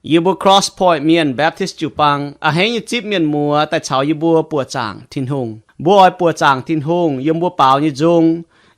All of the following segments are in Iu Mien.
Yie mbuo Cross Point Mienh Baptist jiu-baang a'hneiv nyei zipv mienh muoz daaih caux yie mbuo buoqc zaangc Tin-Hungh. Mbuo oix buoqc zaangc Tin-Hungh yiem mbuo baaux nyei nzung,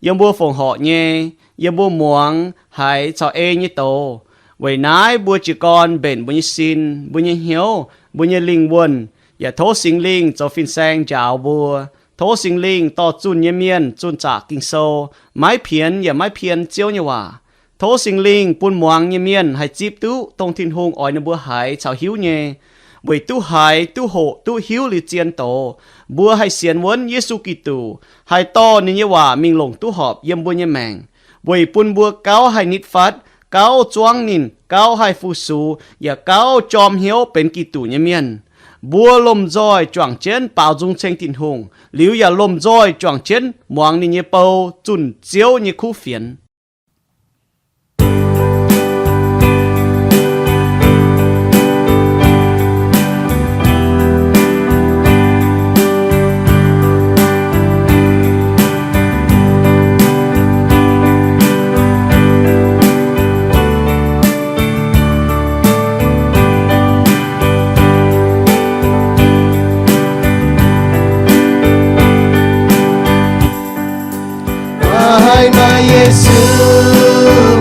yiem mbuo fongc horc nyei, yiem mbuo muangx haiz caux ei nyei doz. Weic naaiv mbuo jiez gorn mbenc mbuo nyei sin, mbuo nyei hnyouv, mbuo nyei lingh wuonh, yaac tov Singx Lingh zoux fin-saeng njaaux mbuo. Tov Singx Lingh dorh zunh nyei mienh zunh zaqc Ging-Sou, maiv pienx yaac maiv pien Ziouv nyei waac. Tov Singx Lingh bun muangx nyei mienh haih zipv duqv dongh Tin-Hungh oix ninh mbuo haiz caux hiuv nyei, weic duqv haiz, duqv hoqc, duqv hiuv liuz zien doz, mbuo haih sienx wuonv Yesu Giduc, haih dorh ninh nyei waac mingh longc duqv horpc yiem mbuo nyei maengc, weic bun mbuo gauh haih nitv fatv, gauh zuangv ninh, gauh haih fu-sux, yaac gauh jorm hnyouv benx Giduc nyei mienh. Mbuo lomh nzoih juangc jienv baaux nzung ceng Tin-Hungh, liuz yaac lomh nzoih juangc jienv muangx ninh nyei bou zunh Ziouv nyei kuv fienx. Maaih, maaih Yesu,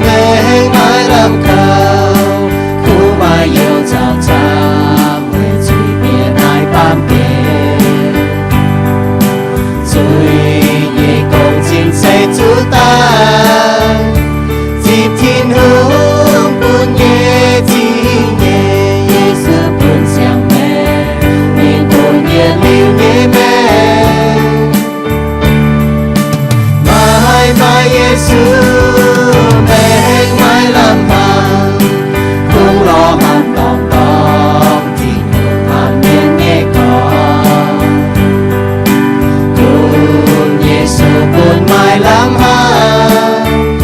maengx maaih lamh kaux, kungx maaih youz caux camv, weic zuiz-bieqc naaiv baamh gen. Zuiz nyei gong-zinh se zuqc daaih, zipv Tin-Hungh bun nyei zingh nyeic, Yesu bun siang-maengh, ninh bun yietc liuz nyei maengc. Maaih, maaih Yesu, maengx maaih lamh haic, kungx lorz hnamv dorngc dorngc Tin-Hungh hnamv mienh nyei gorx. Bun Yesu bun maaih lamh haic,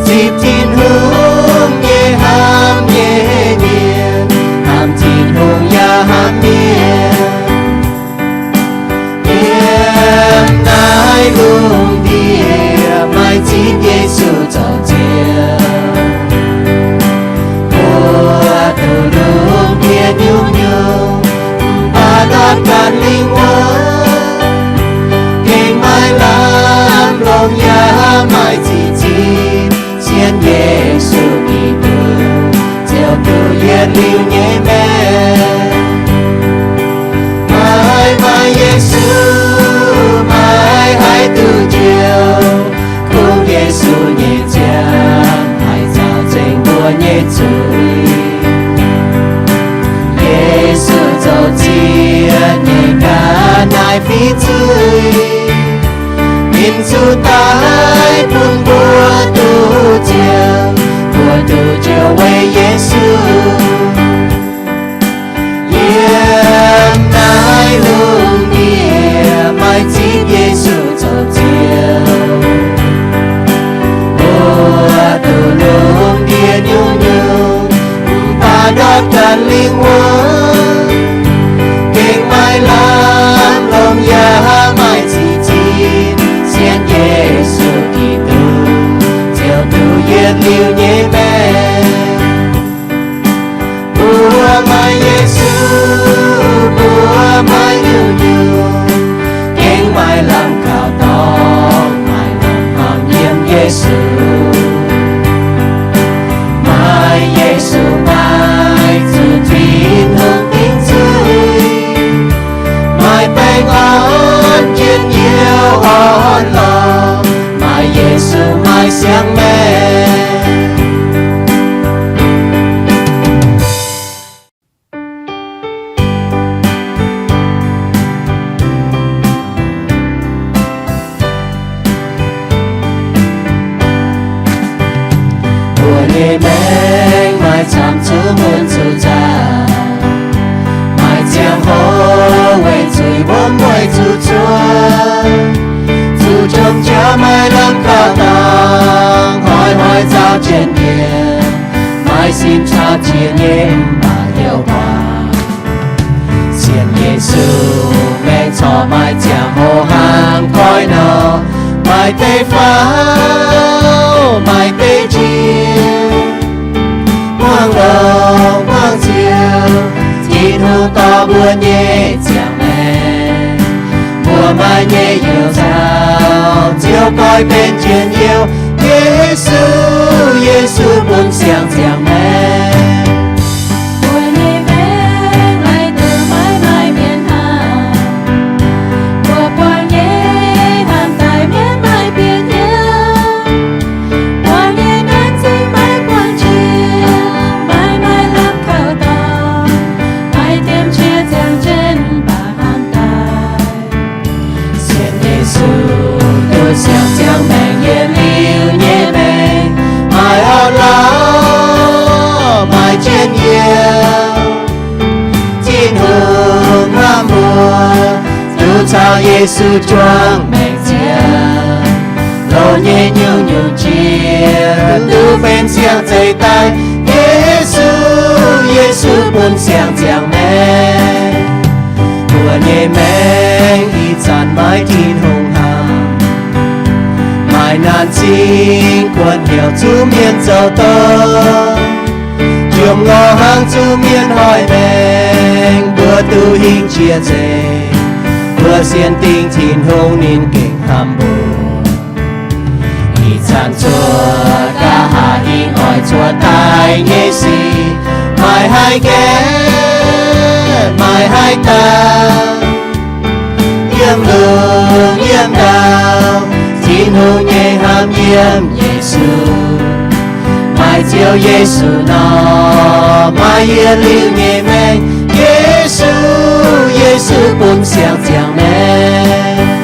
zipv Tin-Hungh nyei hnamv nyei mienh, hnamv Tin-Hungh yaac hnamv mienh. Yiem naaiv lungh ndiev maaih zipv Yesu zoux Ziouv. Mbuo duqv lungh ndiev nyungc-nyungc, mv baac ndortv ganh lingh wuonh, gengh maaih lamh longc yaac maaih zingh zinh, sienx Yesu Giduc, Ziouv duqv yietc liuz nyei maengc. Maaih, maaih Yesu, maaih haih duqv njoux, kungx Yesu nyei ziangh haih caux zengc mbuo nyei zuiz. Yesu zoux ziex nyei ga'naaiv fih zuiz, ninh zuqc daic bun mbuo duqv njoux, mbuo duqv njoux weic Yesu. Yiem naaiv lungh ndiev maaih zipv Yesu zoux Ziouv. Mbuo duqv lungh ndiev nyungc-nyungc, mv baac ndortv ganh lingh wuonh, gengh maaih lamh longc yaac maaih zingh zinh, sienx Yesu Giduc, Ziouv duqv yietc liuz nyei maengc. Mbuo maaih Yesu, mbuo maaih nyungc-nyungc, gengh maaih lamh kaux dorngx, maaih lamh hnamv yiem Yesu. Maaih Yesu, maaih zuqc Tin-Hungh dingc zuiz, maaih baengh orn njien-youh orn-lorqc, maaih Yesu, maaih siang-maengc. Mbuo nyei maengc maaih camv zuqc muonc zuqc nzangc, maaih ziangh hoc weic zuiz wuom, weic zuqc cuotv, zuqc jomc jaax maaih lamh kaux dangh, hnoi-hnoi nzaaux jienv mienh, maaih sin caux jiex nyei mv baac hnyouv guaax. Sienx Yesu maengc corc maaih ziangh hoc hnangv goiv nor, maaih deix faaux, maaih deix njiec, buangh longx buangh nziex. mbuo nyei ziangh maengc. Mbuo maaih nyei youh nzauh, Ziouv goiv benx njien-youh. Yesu, Yesu bun siang-ziangh maengc. Mbuo nyei maengc laaic duqv maiv maaih mienh hnamv. Mbuo buangh nyei hnamv daaih mienh maaih bieqc hnyouv. Buangh nyei maengc zingh maiv buangh jiex, maiv maaih lamh kaux dorngx, maiv diemv qiex ziangh jienv baac hnamv daaih. Sienx Yesu duqv siang-ziangh maengc, yietc liuz nyei maengc maaih auv-lauh, maaih njien-youh. Tin-Hungh hnamv mbuo, duqv caux Yesu juangc maengc jiex. Loz nyei nyungc-nyungc jiex duqv benx siang-zeiz daaih. Yesu, Yesu bun siang-ziangh maengc. Mbuo nyei maengc ih zanc maiv Tin-Hungh hnamv, maaih naanc cing guonc heuc zuqc mienh zoux dorn. Jomc ngorc hlang zuqc mienh hoic maengc, mbuo duqv hingh jiex nzengc. Mbuo sienx dingc Tin-Hungh ninh gengh hnamv mbuo. Ih zanc zuoqc nqa'haav hingh oix zuoqc daaih nyei sic, maaih haih gaeqv, maaih haih daaih. Yiem lungh yiem ndau, Tin-Hungh nyei hnamv yiem Yesu. Maaih Ziouv Yesu nor, maaih yietc liuz nyei maengc. Yesu, Yesu bun siang-ziangh maengc.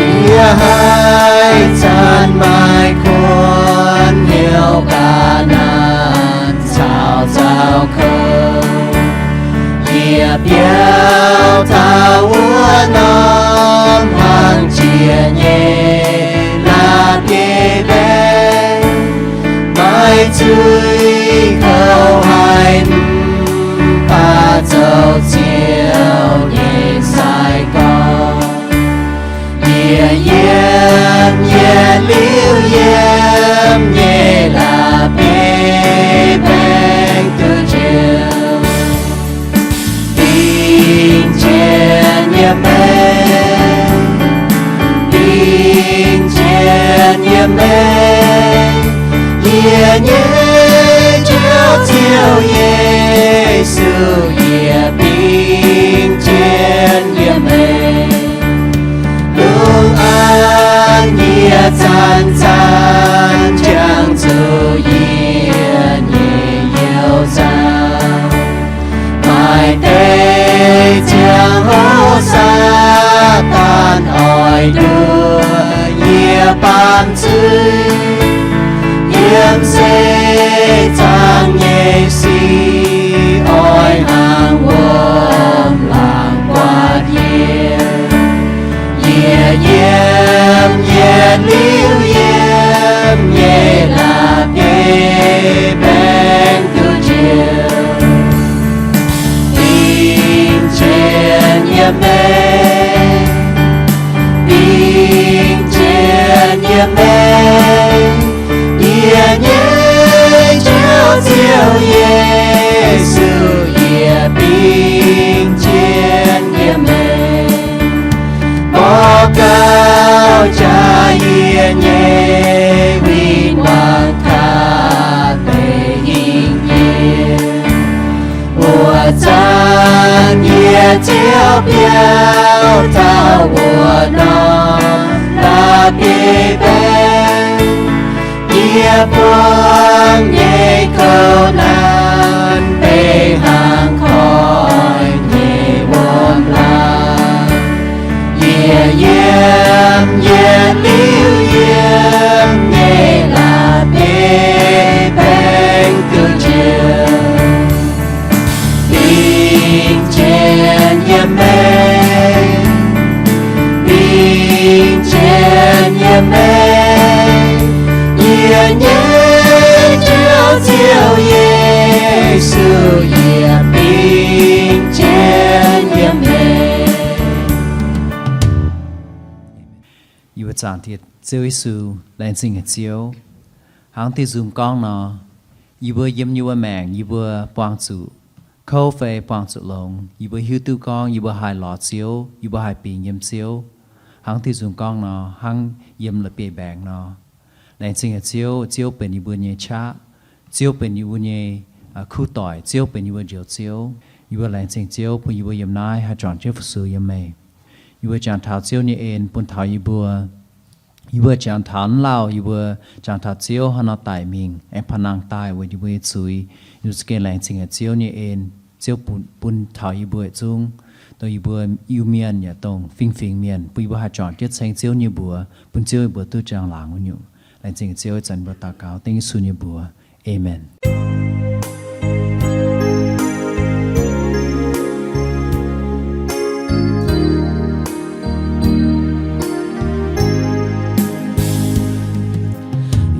Yie haih zanc maaih kuonx heuc ga'naaiv caux zaux kouv. Yie biauv taux wuov norm hlang jiex nyei la'bieiv-mbaengx, maaih zuiz kouv haic mv baac zoux Ziouv nyei sai-gorx. Yie yiem yietc liuz yiem nyei la'bieiv-mbaengx duqv njoux. Dingc jienv yiem maengc, dingc jienv yiem maengc, yie nyei Njoux Ziouv Yesu, yie dingc jienv yiem maengc. Lungh aanx yie zanc-zanc jangx zuqc yie nyei youh nzauh. Maaih deix ziangh hoc Saadaan oix nduov yie baamh zuiz, yiem seix zaangc nyei sic oix hnaangx wuom laangc guaatv yie. Yie yiem yietc liuz yiem nyei la'bieiv-mbaengx duqv njoux. Dingc jienv yiem maengc, dingc jienv yiem maengc, yie nyei Njoux Ziouv Yesu, yie dingc jienv yiem maengc. Mborqv gauh jaax yie nyei win-wangv, kaav deix hingh yie. Wuov zanc yie ziouc biauv taux wuov norm la'bieiv-mbaengx. Yie buangh nyei kouv naanc benx hnaangx koiv nyei wuom laangc. Yie yiem yietc liuz yiem nyei la'bieiv-mbaengx duqv njoux. Dingc jienv yiem maengc, dingc jienv yiem maengc, Ziouv, yie bingx jienv yiem meih. Yie mbuo zaangc Diex Ziouv Yesu, laengz zingh haic Ziouv. Hnangv diuh nzung gorngv nor, yie mbuo yiem yie mbuo maengc yie mbuo buangh zuqc kouv fai buangh zuqc longx, yie mbuo hiuv duqv gorngv yie mbuo haih lorz Ziouv, yie mbuo haih bingx yiem Ziouv. Hnangv diuh nzung gorngv nor, hnangv yiem la'bieiv-mbaengx nor. Laengz zingh haic Ziouv, Ziouv benx yie mbuo nyei qaqv, Ziouv benx yie mbuo nyei kuv doic, Ziouv benx yie mbuo njoux Ziouv. Yie mbuo laengz zingh Ziouv bun yie mbuo yiem naaiv haih juangc jienv fu-sux yiem meih. Yie mbuo jangx taux Ziouv nyei en bun taux yie mbuo. Yie mbuo jangx taux mv lauh, yie mbuo jangx taux Ziouv haaix nor daic mingh aengx panh nangh daaih weic yie mbuo nyei zuiz. Yie mbuo za'gengh laengz zingh haic Ziouv nyei en, Ziouv bun, bun taux yie mbuo yietc zungv, dongh yie mbuo Iu-Mienh yaac dongh fingx-fingx mienh, bun yie mbuo haih juangc jienv ceng Ziouv nyei mbuox, bun Ziouv yie mbuo duqv njang-laangc wuov nyungc. Laengz zingh Ziouv, ih zanc mbuo daux gaux dengv Yesu nyei mbuox. Aamen.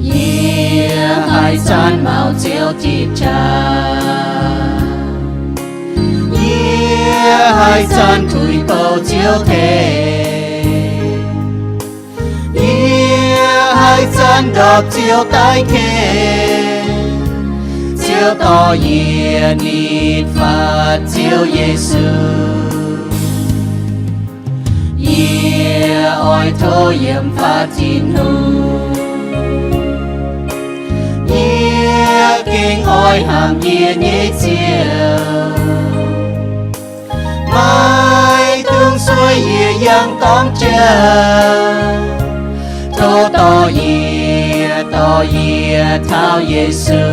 Yie haih zanc maux Ziouv jiex jaax, yie haih zanc tuix bouh Ziouv tengx, yie haih zanc ndorpc Ziouv daaih ken, Ziouv dorh yie nitv fatv Ziouv Yesu. Yie oix tov yiem fatv Tin-Hungh, yie gengh oix hnamv yie nyei Ziouv. Maiv dungx sueih yie yangh dorngx jauv, tov dorh yie, dorh yie taux Yesu.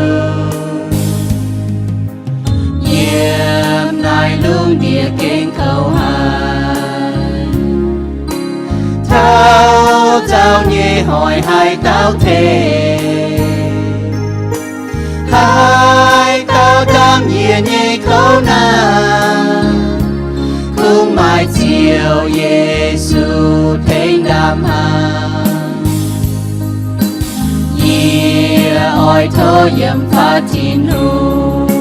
Yiem naaiv lungh ndiev gengh kouv haic, taux zaux nyei hoic haaix dauh tengx, haaix dauh ndaam yie nyei kouv naamh, kungx maaih Ziouv Yesu tengx ndaam hnangv. Yie oix tov yiem fatv Tin-Hungh,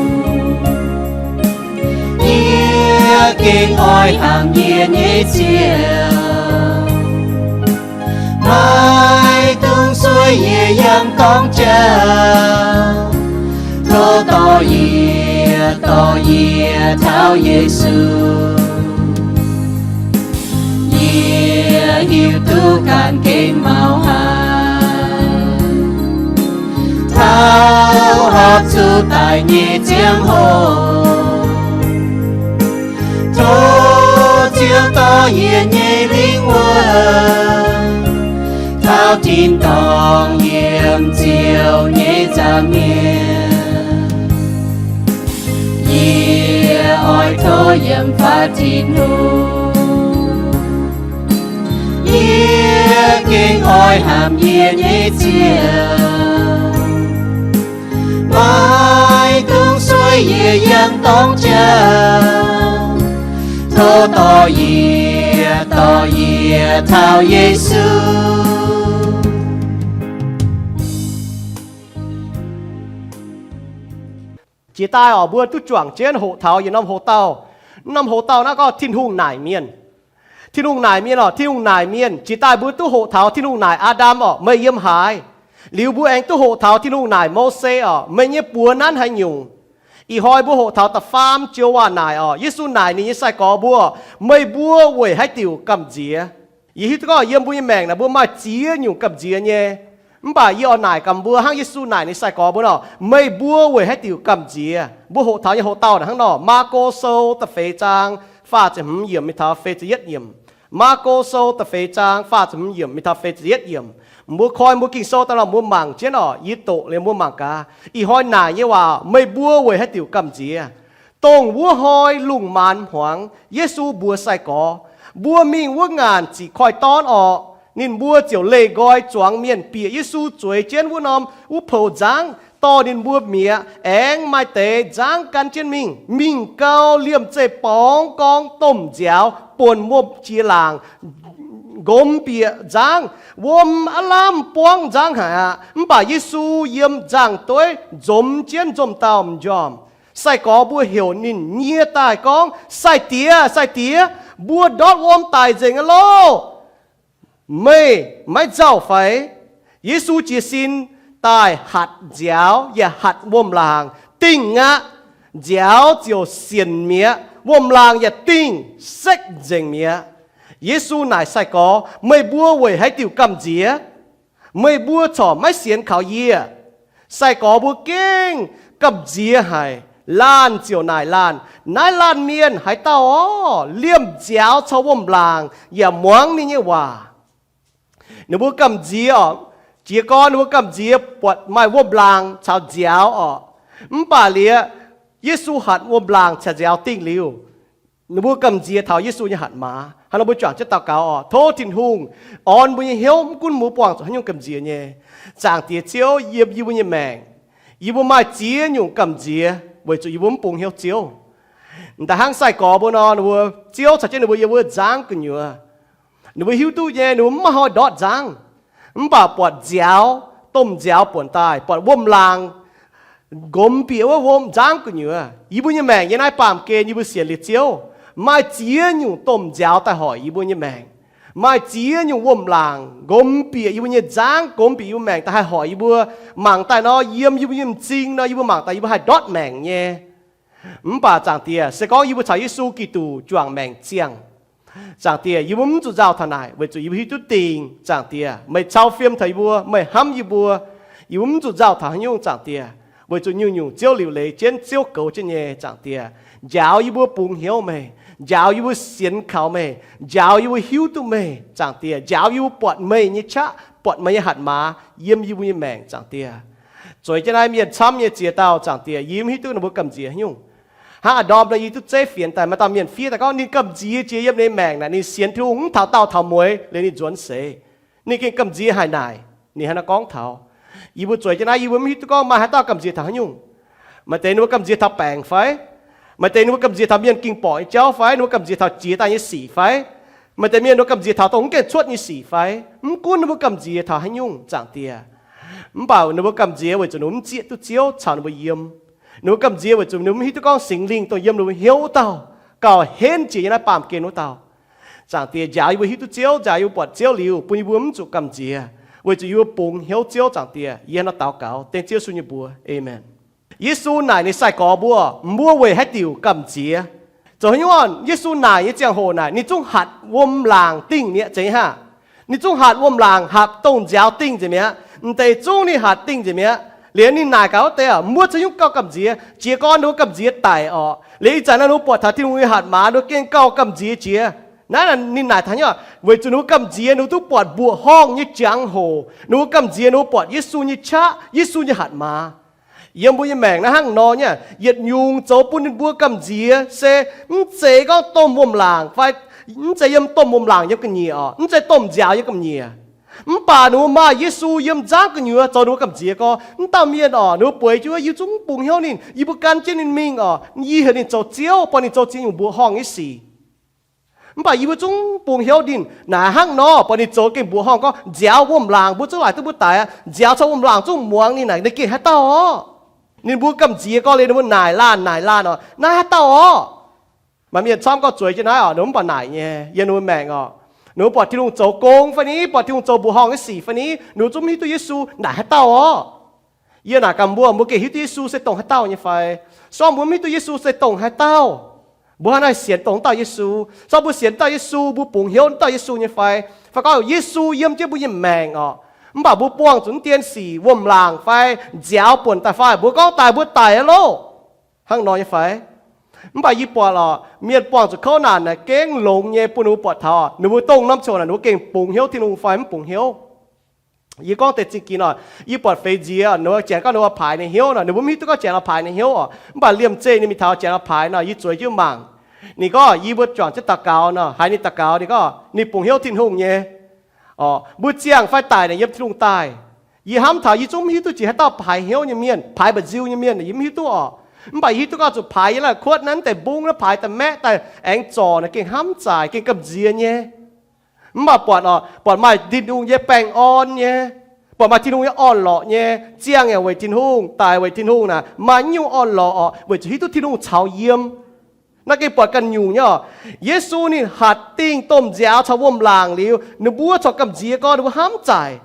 yie gengh oix hnamv yie nyei Ziouv. Maiv dungx sueih yie yangh dorngx jauv, tov dorh yie, dorh yie taux Yesu. Yie hiuv duqv ganh gengh maux haic, taux horpc zuqc daic nyei ziangh hoc, tov Ziouv dorh yie nyei lingv wuonh taux tin-dorngh yiem Ziouv nyei nza'hmien. Yie oix tov yiem fatv Tin-Hungh, yie gengh oix hnamv yie nyei Ziouv. Maiv dungx sueih yie yangh dorngx jauv, tov dorh yie, dorh yie taux Yesu. Jiex daaih oc, mbuo duqv juangc jienv hoqc taux yietc norm hoc-dauh. Norm hoc-dauh naaiv gorngv Tin-Hungh naaic mienh. Tin-Hungh naaic mienh oc, Tin-Hungh naaic mienh. Jiex daaih mbuo duqv hoqc taux Tin-Hungh naaic Aa^ndam oc, meih yiem haaix? Liuz mbuo aengx duqv hoqc taux Tin-Hungh naaic Mose oc, meih nyei buoz nanv haaix nyungc? Ih hnoi mbuo hoqc taux da'faam joux waac naaic oc, Yesu naaic ninh nyei sai-gorx mbuo, meih mbuo weic haaix diuc gamh nziex? Yie hiuv duqv gorngv yiem mbuo nyei maengc naaic mbuo maaih ziex nyungc gamh nziex nyei. Mv baac yie oix naaic gaax mbuo hnangv Yesu naaic ninh sai-gorx mbuo nor, meih mbuo weic haaix diuc gamh nziex? Mbuo hoqc taux nyei hoc-dauh naaic hnangv nor, Maako Sou da'feix zaang faah ziepc hmz yiemc mingh taux feix ziepc yietv yiemc. Maako Sou da'feix zaang faah ziepc hmz yiemc mingh taux feix ziepc yietv yiemc. Mbuo koi mbuo Ging-Sou daaih nor mbuo mangc jienv oc. Yie doqc liuz mbuo mangc gaax. Ih hnoi naaic nyei waac, meih mbuo weic haaix diuc gamh nziex? Dongh wuov hnoi lungh maanz hmuangx, Yesu mbuox sai-gorx, mbuo mingh wuov ngaanc ziqc koiv-dorn orqc. Ninh mbuo ziouc leih nqoi zuangx mienh bieqc Yesu zueiz jienv wuov norm wuov pou nzangv, dorh ninh mbuo mi'aqv. Aengx maaih deix nzangv gan jienv mingh. Mingh gau, liemh zeih borngz gorngv domh nziaaux buonc wuom jiex laangc, nqomz bieqc nzangv. Wuom aav lamh buangv nzangv haic aqv. Mv baac Yesu yiem nzangv-dueiv nzomz jienv nzomz dauh m'njormh. Sai-gorx mbuo heuc ninh nyie daaih gorngv, Sai-Diex, Sai-Diex, mbuo ndortv wuom daic nzengc aqv loh! Meih maiv nzauh fai? Yesu jiez sin daaih hatc nziaaux yaac hatc wuom-laangc, dingh aqv. Nziaaux ziouc sienx mi'aqv, wuom-laangc yaac dingh sekv nzengc mi'aqv. Yesu naaic sai-gorx, Meih mbuo weic haaix diuc gamh nziex? Meih mbuo corc maiv sienx kaux yie? Sai-gorx mbuo gengh gamh nziex haic. Laanh ziouc naaic laanh, Naaiv laanh mienh haaix dauh orv? Liemh nziaaux caux wuom-laangc yaac muangx ninh nyei waac. Ninh mbuo gamh nziex oc. Jiez gorn ninh mbuo gamh nziex buatc maaih wuom-laangc caux nziaaux oc. Mv baac liuz, Yesu hatc wuom-laangc caux nziaaux dingh liuz, ninh mbuo gamh nziex taux Yesu nyei hatc maaz. Hnangv nor mbuo juangc jienv daux gaux oc. Tov Tin-Hungh orn mbuo nyei hnyouv, mv gunv mbuo buangh zuqc haaix nyungc gamh nziex nyei. Zaangc Diex Ziouv, yiem yie mbuo nyei maengc, yie mbuo maaih ziex nyungc gamh nziex weic zuqc yie mbuo mv bungx hnyouv Ziouv. M'daaih hnangv sai-gorx mbuo nor, ninh mbuo, Ziouv caux jienv ninh mbuo yiem wuov nzangv gu'nyuoz. Ninh mbuo hiuv duqv nyei, ninh mbuo mv maaih hnoi ndortv nzangv. Mv baac buatc nziaaux, domh nziaaux buonc daaih, buatc wuom-laangc nqomz bieqc wuov wuom nzangv gu'nyuoz. Yie mbuo nyei maengc yiem naaiv baamh gen yie mbuo sienx liuz Ziouv, maaih ziex nyungc domh nziaaux daaih hoic yie mbuo nyei maengc. Maaih ziex nyungc wuom-laangc nqomz bieqc yie mbuo nyei nzangv, nqomz bieqc yie mbuo maengc daaih haih hoic yie mbuo. Mangc daaih nor, yiem yie mbuo nyei m'zing nor, yie mbuo mangc daaih yie mbuo haih ndortv maengc nyei. Mv baac Zaangc Diex, se gorngv yie mbuo caux Yesu Giduc juangc maengc ziangh, Zaangc Diex, yie mbuo mv zuqc nzauh taux naaic, weic zuqc yie mbuo hiuv duqv dingc. Zaangc Diex, meih cau fiem taux yie mbuo, meih hnamv yie mbuo. Yie mbuo mv zuqc nzauh taux haaix nyungc, Zaangc Diex, weic zuqc nyungc-nyungc Ziouv liuc leiz jienv, Ziouv goux jienv nyei, Zaangc Diex. Njaaux yie mbuo bungx hnyouv meih, njaaux yie mbuo sienx kaux meih, njaaux yie mbuo hiuv duqv meih, Zaangc Diex, njaaux yie mbuo buatc meih nyei qaqv, buatc meih nyei hatc maaz yiem yie mbuo nyei maengc, Zaangc Diex. Zueiz jienv naaiv mienh camv nyei ziex dauh, Zaangc Diex, yie mv hiuv duqv ninh mbuo gamh nziex haaix nyungc. Hnangv a'ndorm nor, yie duqv zeiv fienx daaih, maaih dauh mienh fiev daaih gorngv ninh gamh nziex jiex yiem ninh maengc naaic, ninh sienx Tin-Hungh mv taux daauh taux mueiz liuz ninh nzuonx seix. Ninh gengh gamh nziex haic naaic. Ninh hnangv naaiv gorngv taux, yie mbuo zueiz jienv naaiv, yie mbuo mv hiuv duqv gorngv maaih haaix dauh gamh nziex taux haaix nyungc. Maaih deix ninh mbuo gamh nziex taux baengc fai? Maaih deix ninh mbuo gamh nziex taux mienh ging borqc nyei jauv fai? Ninh mbuo gamh nziex taux jiex daaih nyei sic fai? Maaih deix mienh ninh mbuo gamh nziex taux dongh mv gaengh cuotv nyei sic fai? Mv gunv ninh mbuo gamh nziex taux haaix nyungc, Zaangc Diex, mv baac ninh mbuo gamh nziex weic zuqc ninh mbuo mv zieqv duqv Ziouv caux ninh mbuo yiem. Ninh mbuo gamh nziex weic zuqc ninh mbuo mv hiuv duqv gorngv Singx Lingh dongh yiem ninh mbuo hnyouv wuov dauh gauh henv jiex yiem naaiv baamh gen wuov dauh. Zaangc Diex, njaaux yie mbuo hiuv duqv Ziouv, njaaux yie mbuo buatc Ziouv liuz, bun yie mbuo mv zuqc gamh nziex, weic zuqc yie mbuo bungx hnyouv Ziouv. Zaangc Diex, yie hnangv naaiv daux gaux dengv Ziouv Yesu nyei mbuox, aamen. Yesu naaic ninh sai-gorx mbuo, Mbuo weic haaix diuc gamh nziex? Zoux haaix nyungc? Yesu naaic nyei ziangh hoc naaic ninh zungv hatc wuom-laangc dingh mi'aqv. Zeiz haac? Ninh zungv hatc wuom-laangc, hatc dongh nziaaux dingh nzengc mi'aqv. M'deix zungv ninh hatc dingh nzengc mi'aqv. Liuz ninh naaic gaax wuov deix, Mbuo zoux haaix nyungc gauh gamh nziex? Jiez gorn ninh mbuo gamh nziex daic orqc. Liuz ih zanc naaiv ninh mbuo buatc taux Tin-Hungh nyei hatc maaz, ninh mbuo gengh gauh gamh nziex jiex. Naaiv ninh naaic taux haaix nyungc? Weic zuqc ninh mbuo gamh nziex ninh mbuo duqv buatc mbuoqc horngh nyei jangx-hoc. Ninh mbuo gamh nziex ninh mbuo buatc Yesu nyei qaqv, Yesu nyei hatc maaz. Yiem mbuo nyei maengc naaiv hnangv nor nyei, yietc nyungc zoux bun ninh mbuo gamh nziex se mv zeiz gorngv domh wuom-laangc fai mv zeiz yiem domh wuom-laangc yiem ga'nyiec orqc, mv zeiz domh nziaaux yiem ga'nyiec. Mv baac ninh mbuo maaih Yesu yiem nzangv gu'nyuoz zoux ninh mbuo gamh nziex gorx. Mv dauh mienh orqc, ninh mbuo bueix jienv wuov, Yie zungv mv bungx hnyouv ninh, yie mbuo gan jienv ninh mingh orqc, yie heuc ninh zoux Ziouv, buatc ninh zoux ziex nyungc mbuoqc horngh nyei sic. Mv baac yie mbuo zungv bungx hnyouv ninh naaic hnangv nor, buatc ninh zoux gengh mbuoqc horngh gorngv, Nziaaux wuom-laangc mbuo zungv laaic duqv mbuo daic aqv. Nziaaux caux wuom-laangc zungv muangx ninh naaic, ninh gengh haaix dauh orqc? Ninh mbuo gamh nziex gorx liuz ninh mbuo naaic laanh naaic laanh orqc, Naaiv haaix dauh orqc? Maaih mienh camv gorngv zueiz jienv naaiv orqc, ninh mbuo mv baac naaic nyei. Yiem ninh mbuo maengc orqc, ninh mbuo buatc Tin-Hungh zoux gong fai ni, buatc Tin-Hungh zoux mbuoqc horngh nyei sic fai ni, ninh mbuo zungv mv hiuv duqv Yesu naaic haaix dauh orqc. Yie naaic gaax mbuo, mbuo gengh hiuv duqv Yesu se dongh haaix dauh nyei fai? Se gorngv mbuo mv hiuv duqv Yesu se dongh haaix dauh, mbuo hnangv naaiv sienx dongh wuov dauh Yesu? Se gorngv mbuo sienx wuov dauh Yesu, mbuo bungx hnyouv wuov dauh Yesu nyei fai? Fai gorngv Yesu yiem jienv mbuo nyei maengc orqc, mv baac mbuo buangh zuqc mv dien sic, wuom-laangc fai nziaaux buonc daaih fai mbuo gorngv daaih mbuo daic aqv loh, hnangv nor nyei fai? Mv baac yie buatc orqc, mienh buangh zuqc kouv naanc naaic gengh longx nyei, bun ninh mbuo buatc taux ninh mbuo dongh norm ziangh hoc naaic ninh mbuo gengh bungx hnyouv Tin-Hungh fai mv bungx hnyouv. Yie gorngv deix zingh ginx orqc, yie buatc feix nziex, ninh mbuo janx gorngv ninh mbuo paaix ninh hnyouv nor, ninh mbuo mv hiuv duqv gorngv janx oix paaix ninh hnyouv orqc. Mv baac liemh zeih ninh mingh taux janx oix paaix nor, yie zueiz jienv mangc. Ninh gorngv yie mbuo juangc jienv daux gaux nor, haiz ninh daux gaux, ninh gorngv ninh bungx hnyouv Tin-Hungh nyei. Orqc, mbuo ziangh fai daic naaic yiem Tin-Hungh daaih. Yie hnamv taux yie zungv mv hiuv duqv jiex haaix dauh paaix hnyouv nyei mienh, paaix mba'nziu nyei mienh, yie mv hiuv duqv orqc. Mv baaix yie hiuv duqv gorngv zuqc paaix yiem naaiv kuotv naaiv deix mbungv naaiv paaix daaih maeqv daaih aengx zorc naaic gengh hnamv zaaic, gengh gamh nziex nyei. Mv baac buatc orqc, buatc maaih Tin-Hungh nyei baengh orn nyei, Buatc maaih Tin-Hungh nyei orn-lorqc nyei, ziangh yaac weic Tin-Hungh, daic weic Tin-Hungh naaic, maaih nyungc orn-lorqc orqc, weic zuqc hiuv duqv Tin-Hungh caux yiem. Naaiv gengh buatc ganh nyungc nyei orqc. Yesu ninh hatc dingh domh nziaaux caux wuom-laangc liuz, ninh mbuo corc gamh nziex gorngv ninh mbuo hnamv zaaic.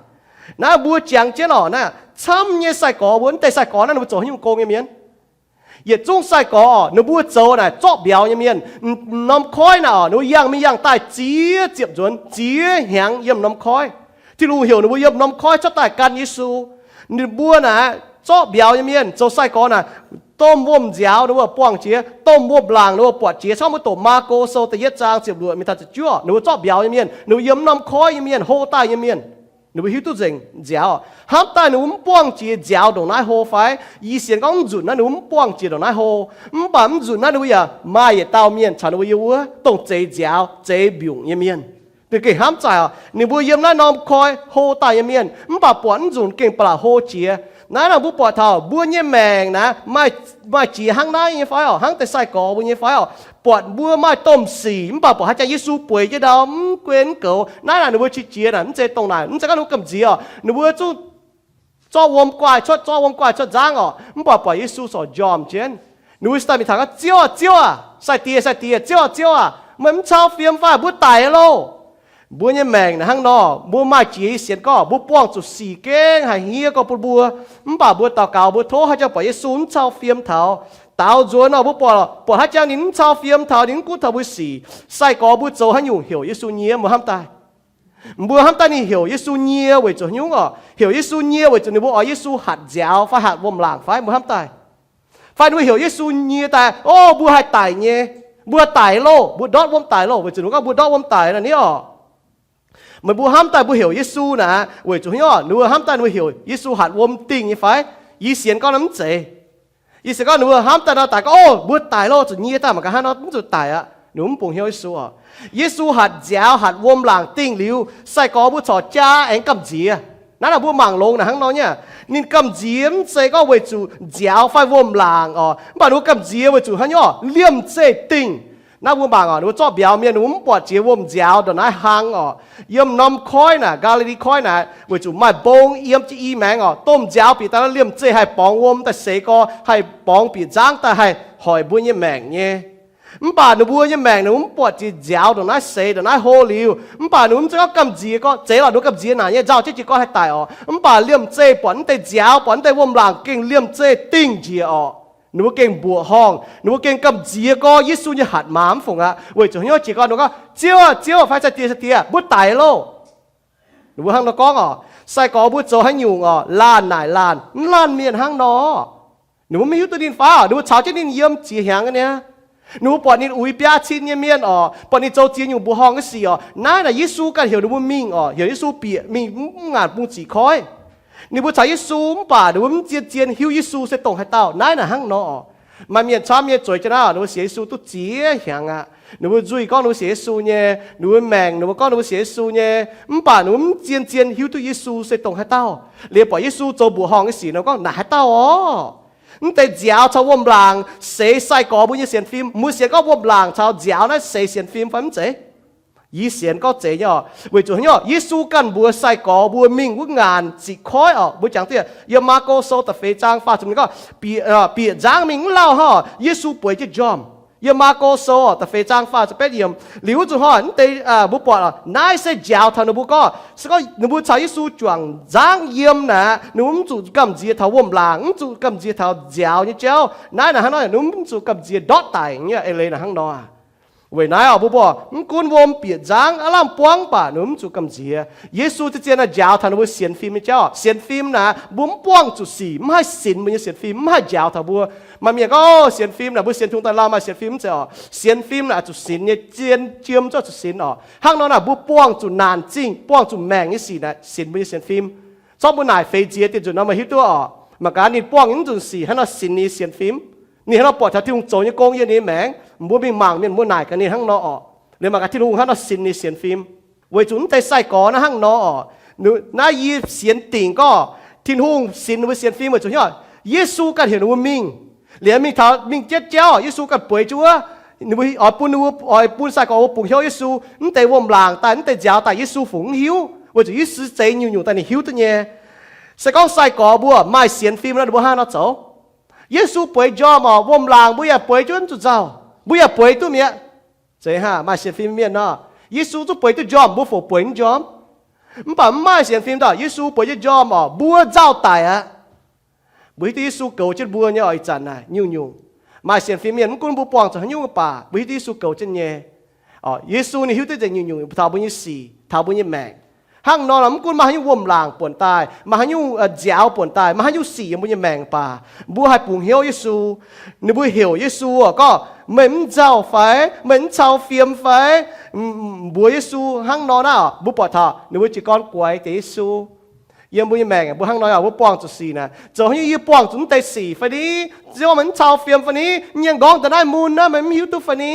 Naaiv mbuo jangx jienv orqc, naaiv camv nyei sai-gorx mbuo, mv deix sai-gorx naaiv ninh mbuo zoux haaix nyungc gong nyei mienh? Yietc zungv sai-gorx orqc, ninh mbuo zoux naaic zorqv mbiauz nyei mienh. M'norm koiv naaic orqc, ninh mbuo yangh mingh yangh daaih ziex ziepc nzuonx, ziex hnyangx yiem m'norm koiv. Tin-Hungh heuc ninh mbuo yiem m'norm koiv cuotv daaih gan Yesu. Ninh mbuo naaic zorqv mbiauz nyei mienh, zoux sai-gorx naaic, domh wuom-nziaaux ninh mbuo buangh jiex, domh wuom-laangc ninh mbuo buatc jiex. Camv mbuo doqc Maako Sou da'yietv zaang ziepc luoqc mingh daaih ziepc juov, ninh mbuo zorqv mbiauz nyei mienh, ninh mbuo yiem m'norm koiv nyei mienh, hlo daaih nyei mienh. Ninh mbuo hiuv duqv nzengc nziaaux. Hnamv daaih ninh mbuo mv buangh jiex nziaaux ndongc naaiv hlo fai? Yie sienx gorngv mv nzunc naaiv ninh mbuo mv buangh jiex ndongc naaiv hlo. Mv baac mv nzunc naaiv ninh mbuo yaac maaih yietc dauh mienh caux ninh mbuo yiem wuov, dongh zeix nziaaux zeix mbiungc nyei mienh. Ninh gengh hnamv zaaic orqc, ninh mbuo yiem naaiv norm koiv hlo daaih nyei mienh, mv baac buatc mv nzunc gengh ba'laqc hlo jiex. Naaiv naaic mbuo buatc taux mbuo nyei maengc naaiv maaih, maaih jiex hnangv naaiv nyei fai orqc? Hnangv deix sai-gorx mbuo nyei fai orqc? Buatc mbuo maaih domh sic, mv baac buatc haaix jangx Yesu bueix jienv ndau mv guei mv goux. Naaiv naaic ninh mbuo qiex jiez naaic mv zeiz dongh naaic, mv zeiz gorngv ninh mbuo gamh nziex orqc. Ninh mbuo zungv zorqv wuom guaaih cuotv, zorqv wuom guaaih cuotv nzangv orqc, mv baac buatc Yesu corc njormh jienv. Ninh mbuo daaih mingh taux gorngv, Ziouv aah! Ziouv aah! Sai-Diex, Sai-Diex, Ziouv aah! Ziouv aah! Meih mv cau fiem fai? Mbuo daic loh! Mbuo nyei maengc naaic hnangv nor, mbuo maaih jiex, yie sienx gorngv mbuo buangh zuqc sic gengh haih hniev gorx bun mbuo. Mv baac mbuo daux gaux, mbuo tov haaix jangx buatc Yesu mv cau fiem taux. Daaux nzuonx nor mbuo buatc, buatc haaix jangx ninh mv cau fiem taux, ninh mv gunv taux mbuo sic. Sai-gorx mbuo zoux haaix nyungc heuc Yesu nyie? Mbuo hnamv daaih, mbuo hnamv daaih ninh heuc Yesu nyie weic zuqc haaix nyungc orqc? Heuc Yesu nyie weic zuqc ninh mbuo oix Yesu hatc nziaaux fai hatc wuom-laangc fai? Mbuo hnamv daaih, fai ninh mbuo heuc Yesu nyie daaih, O, mbuo haih daic nyei, mbuo daic loh, mbuo ndortv wuom daic loh, weic zuqc ninh mbuo gorngv mbuo ndortv wuom daic nor ni orqc. Meih mbuo hnamv daaih mbuo heuc Yesu naaic weic zuqc haaix nyungc orqc? Ninh mbuo hnamv daaih ninh mbuo heuc Yesu hatc wuom dingh nyei fai? Yie sienx gorngv naaiv mv zeiz. Yie sienx gorngv ninh mbuo hnamv daaih nor daic gorngv, O, mbuo daic loh, zuqc nyie daaih, mangc gaax hnangv nor mv zuqc daic aqv. Ninh mbuo mv bungx hnyouv Yesu orqc. Yesu hatc nziaaux hatc wuom-laangc dingh liuz, sai-gorx mbuo corc jaa aengx gamh nziex. Naaiv naaic mbuo mangc longx naaic hnangv nor nyei. Ninh gamh nziex mv zeiz gorngv weic zuqc nziaaux fai wuom-laangc orqc, mv baac ninh mbuo gamh nziex weic zuqc haaix nyungc orqc? Liemh zeih dingh. Naaiv mbuo mangc orqc, ninh mbuo zorqv mbiauz mienh, ninh mbuo mv buatc jiex wuom-nziaaux ndongc naaiv hlang orqc. Yiem norm koiv naaic, Gaa^li^li Koiv naaic, weic zuqc maaih mbong yiem jienv i maengx orqc. Domh nziaaux bieqc daaih nor, liemh zeih haih borngz wuom daaih seix gorx, haih borngz bieqc nzangv daaih haih hoic mbuo nyei maengc nyei. Mv baac ninh mbuo nyei maengc ninh mbuo mv buatc jiex nziaaux ndongc naaiv seix ndongc naaiv hlo liuz, mv baac ninh mbuo mv zeiz gorngv gamh nziex gorngv, Zeiz lorqc, ninh mbuo gamh nziex naaic nyei, nzauh jienv jiex gorngv haih daic orqc. Mv baac liemh zeih buatc mv deix nziaaux, buatc mv deix wuom-laangc gengh liemh zeih dingh njiec orqc. Ninh mbuo gengh mbuoqc horngh, ninh mbuo gengh gamh nziex gorngv Yesu nyei hatc maaz mv fungc aqv. Weic zuqc haaix nyungc? Jiex gorngv ninh mbuo gorngv, Ziouv aah! Ziouv aah! Fai Sai-Diex, Sai-Diex, mbuo daic loh! Ninh mbuo hnangv nor gorngv orqc. Sai-gorx mbuo zoux haaix nyungc orqc? Laanh naaic laanh, mv laanh mienh hnangv nor. Ninh mbuo mv hiuv duqv ninh fai orqc? Ninh mbuo caux jienv ninh yiem ziex hnyangx aqv niaa. Ninh mbuo buatc ninh uix biaa cin nyei mienh orqc, buatc ninh zoux ziex nyungc mbuoqc horngh nyei sic orqc. Naaiv naaic Yesu ganh heuc ninh mbuo mingh orqc, heuc Yesu bieqc mingh mv ngaanc bung ziqc koiv. Ninh mbuo caux Yesu mv baac ninh mbuo mv zien-zien hiuv Yesu se dongh haaix dauh. Naaiv naaic hnangv nor orqc. Maaih mienh camv nyei zueiz jienv naaiv, ninh mbuo sienx Yesu duqv ziex hnyangx aqv. Ninh mbuo nzuih gorngv ninh mbuo sienx Yesu nyei, ninh mbuo maengc ninh mbuo gorngv ninh mbuo sienx Yesu nyei, mv baac ninh mbuo mv zien-zien hiuv duqv Yesu se dongh haaix dauh. Liuz buatc Yesu zoux mbuoqc horngh nyei sic, ninh mbuo gorngv, Naaic haaix dauh orqc? Mv deix nziaaux caux wuom-laangc seix sai-gorx mbuo nyei sienx fim. Mbuo sienx gorngv wuom-laangc caux nziaaux naaiv seix sienx fim fai mv zeiz? Yie sienx gorngv zeiz nyei orqc. Weic zuqc haaix nyungc? Yesu ganh mbuox sai-gorx mbuo mingh wuov ngaanc ziqc koiv orqc. Mbuo jangx duqv yiem Maako Sou da'feix zaang faah ziepc gorngv, Bieqc nzangv mingh, mv lauh hnangv orqc, Yesu bueix jienv njormh. Yiem Maako Sou da'feix zaang faah ziepc betv yiemc. Liuz wuov zuqc hnoi mv deix, mbuo buatc naaiv se njaaux taux ninh mbuo gorngv, se gorngv ninh mbuo caux Yesu juangc nzangv yiem naaic, ninh mbuo mv zuqc gamh nziex taux wuom-laangc, mv zuqc gamh nziex taux nziaaux nyei jauv. Naaiv naaic hnangv nor, ninh mbuo mv zuqc gamh nziex ndortv daic nyei, eix leiz naaic hnangv nor. Weic naaiv orqc, mbuo mbuo mv gunv wuom bieqc nzangv aav lamh buangv baac ninh mbuo mv zuqc gamh nziex. Yesu zien-zien naaic njaaux taux ninh mbuo sienx fim nyei jauv. Sienx fim naaic, mbuo mv buangh zuqc sic, mv haih sinx mbuo nyei sienx fim, mv haih njaaux taux mbuo. Maaih mienh gorngv, O, sienx fim naaic mbuo sienx tungx daaih lamh, maaih sienx fim mv zeiz orqc. Sienx fim naaic zuqc sinx nyei, zien jiem zuqc zuqc sinx orqc. Hnangv nor naaic, mbuo buangh zuqc naanc zingh, buangh zuqc maengc nyei sic naaic sinx mbuo nyei sienx fim. Zorqv mbuo naaic feix nziex dieh nzunc nor meih hiuv duqv orqc. Mangc gaax ninh buangh nyei mv nzunc sic hnangv nor sinx ninh nyei sienx fim. Ninh hnangv nor buatc taux Tin-Hungh zoux nyei gong yiem ninh nyei maengc. Mbuo mingh mangc mienh mbuo naaic gaax ninh hnangv nor orqc. Liuz mangc gaax Tin-Hungh hnangv nor sinx ninh nyei sienx fim. Weic zuqc mv deix sai-gorx naaiv hnangv nor orqc. Naaiv yie sienx dingc gorngv Tin-Hungh sinx ninh mbuo sienx fim weic zuqc hnyouv Yesu ganh heuc ninh mbuo mingh. Liuz mingh taux mingh jienv jauv, Yesu ganh bueix jienv wuov, ninh mbuo oix bun, oix bun sai-gorx mbuo bungx hnyouv Yesu. Mv deix wuom-laangc daaih, mv deix nziaaux daaih Yesu fungc mv hiuv, weic zuqc Yesu zeix nyungc-nyungc daaih ninh hiuv duqv nyei. Se gorngv sai-gorx mbuo maaih sienx fim nor, ninh mbuo hnangv nor zoux. Yesu bueix njormh oc, wuom-laangc mbuo yaac bueix jienv zuqc nzauh, mbuo yaac bueix duqv mi'aqv. Zeiz hnangv maaih sienx fim mienh nor, Yesu zungv bueix duqv njormh, mbuo fungc bueix njormh? Mv baac mv maaih sienx fim nor, Yesu bueix jienv njormh oc, mbuo nzauh daic aqv. Mbuo hiuv duqv Yesu goux jienv mbuo nyei oc. Ih zanc naaic nyungc-nyungc maaih sienx fim mienh, mv gunv mbuo buangh zuqc haaix nyungc baac mbuo hiuv duqv Yesu goux jienv nyei. Yesu ninh hiuv duqv nzengc nyungc-nyungc taux mbuo nyei sic, taux mbuo nyei maengc. Hnangv nor, mv gunv maaih haaix nyungc wuom-laangc buonc daaih, maaih haaix nyungc nziaaux buonc daaih, maaih haaix nyungc sic yiem mbuo nyei maengc baac, mbuo haih bungx hnyouv Yesu. Ninh mbuo heuc Yesu gorngv, meih mv nzauh fai? Meih mv cau fiem fai? Mbuox Yesu hnangv nor naaic, mbuo buatc taux ninh mbuo jiez gorn guaix deix Yesu. Yiem mbuo nyei maengc mbuo hnangv nor, mbuo buangh zuqc sic naaic, zoux haaix nyungc yie buangh zuqc mv deix sic fai ni? Ziouv, meih mv cau fiem fai ni? Yie nqorngv nda'naaiv mun naaiv meih mv hiuv duqv fai ni?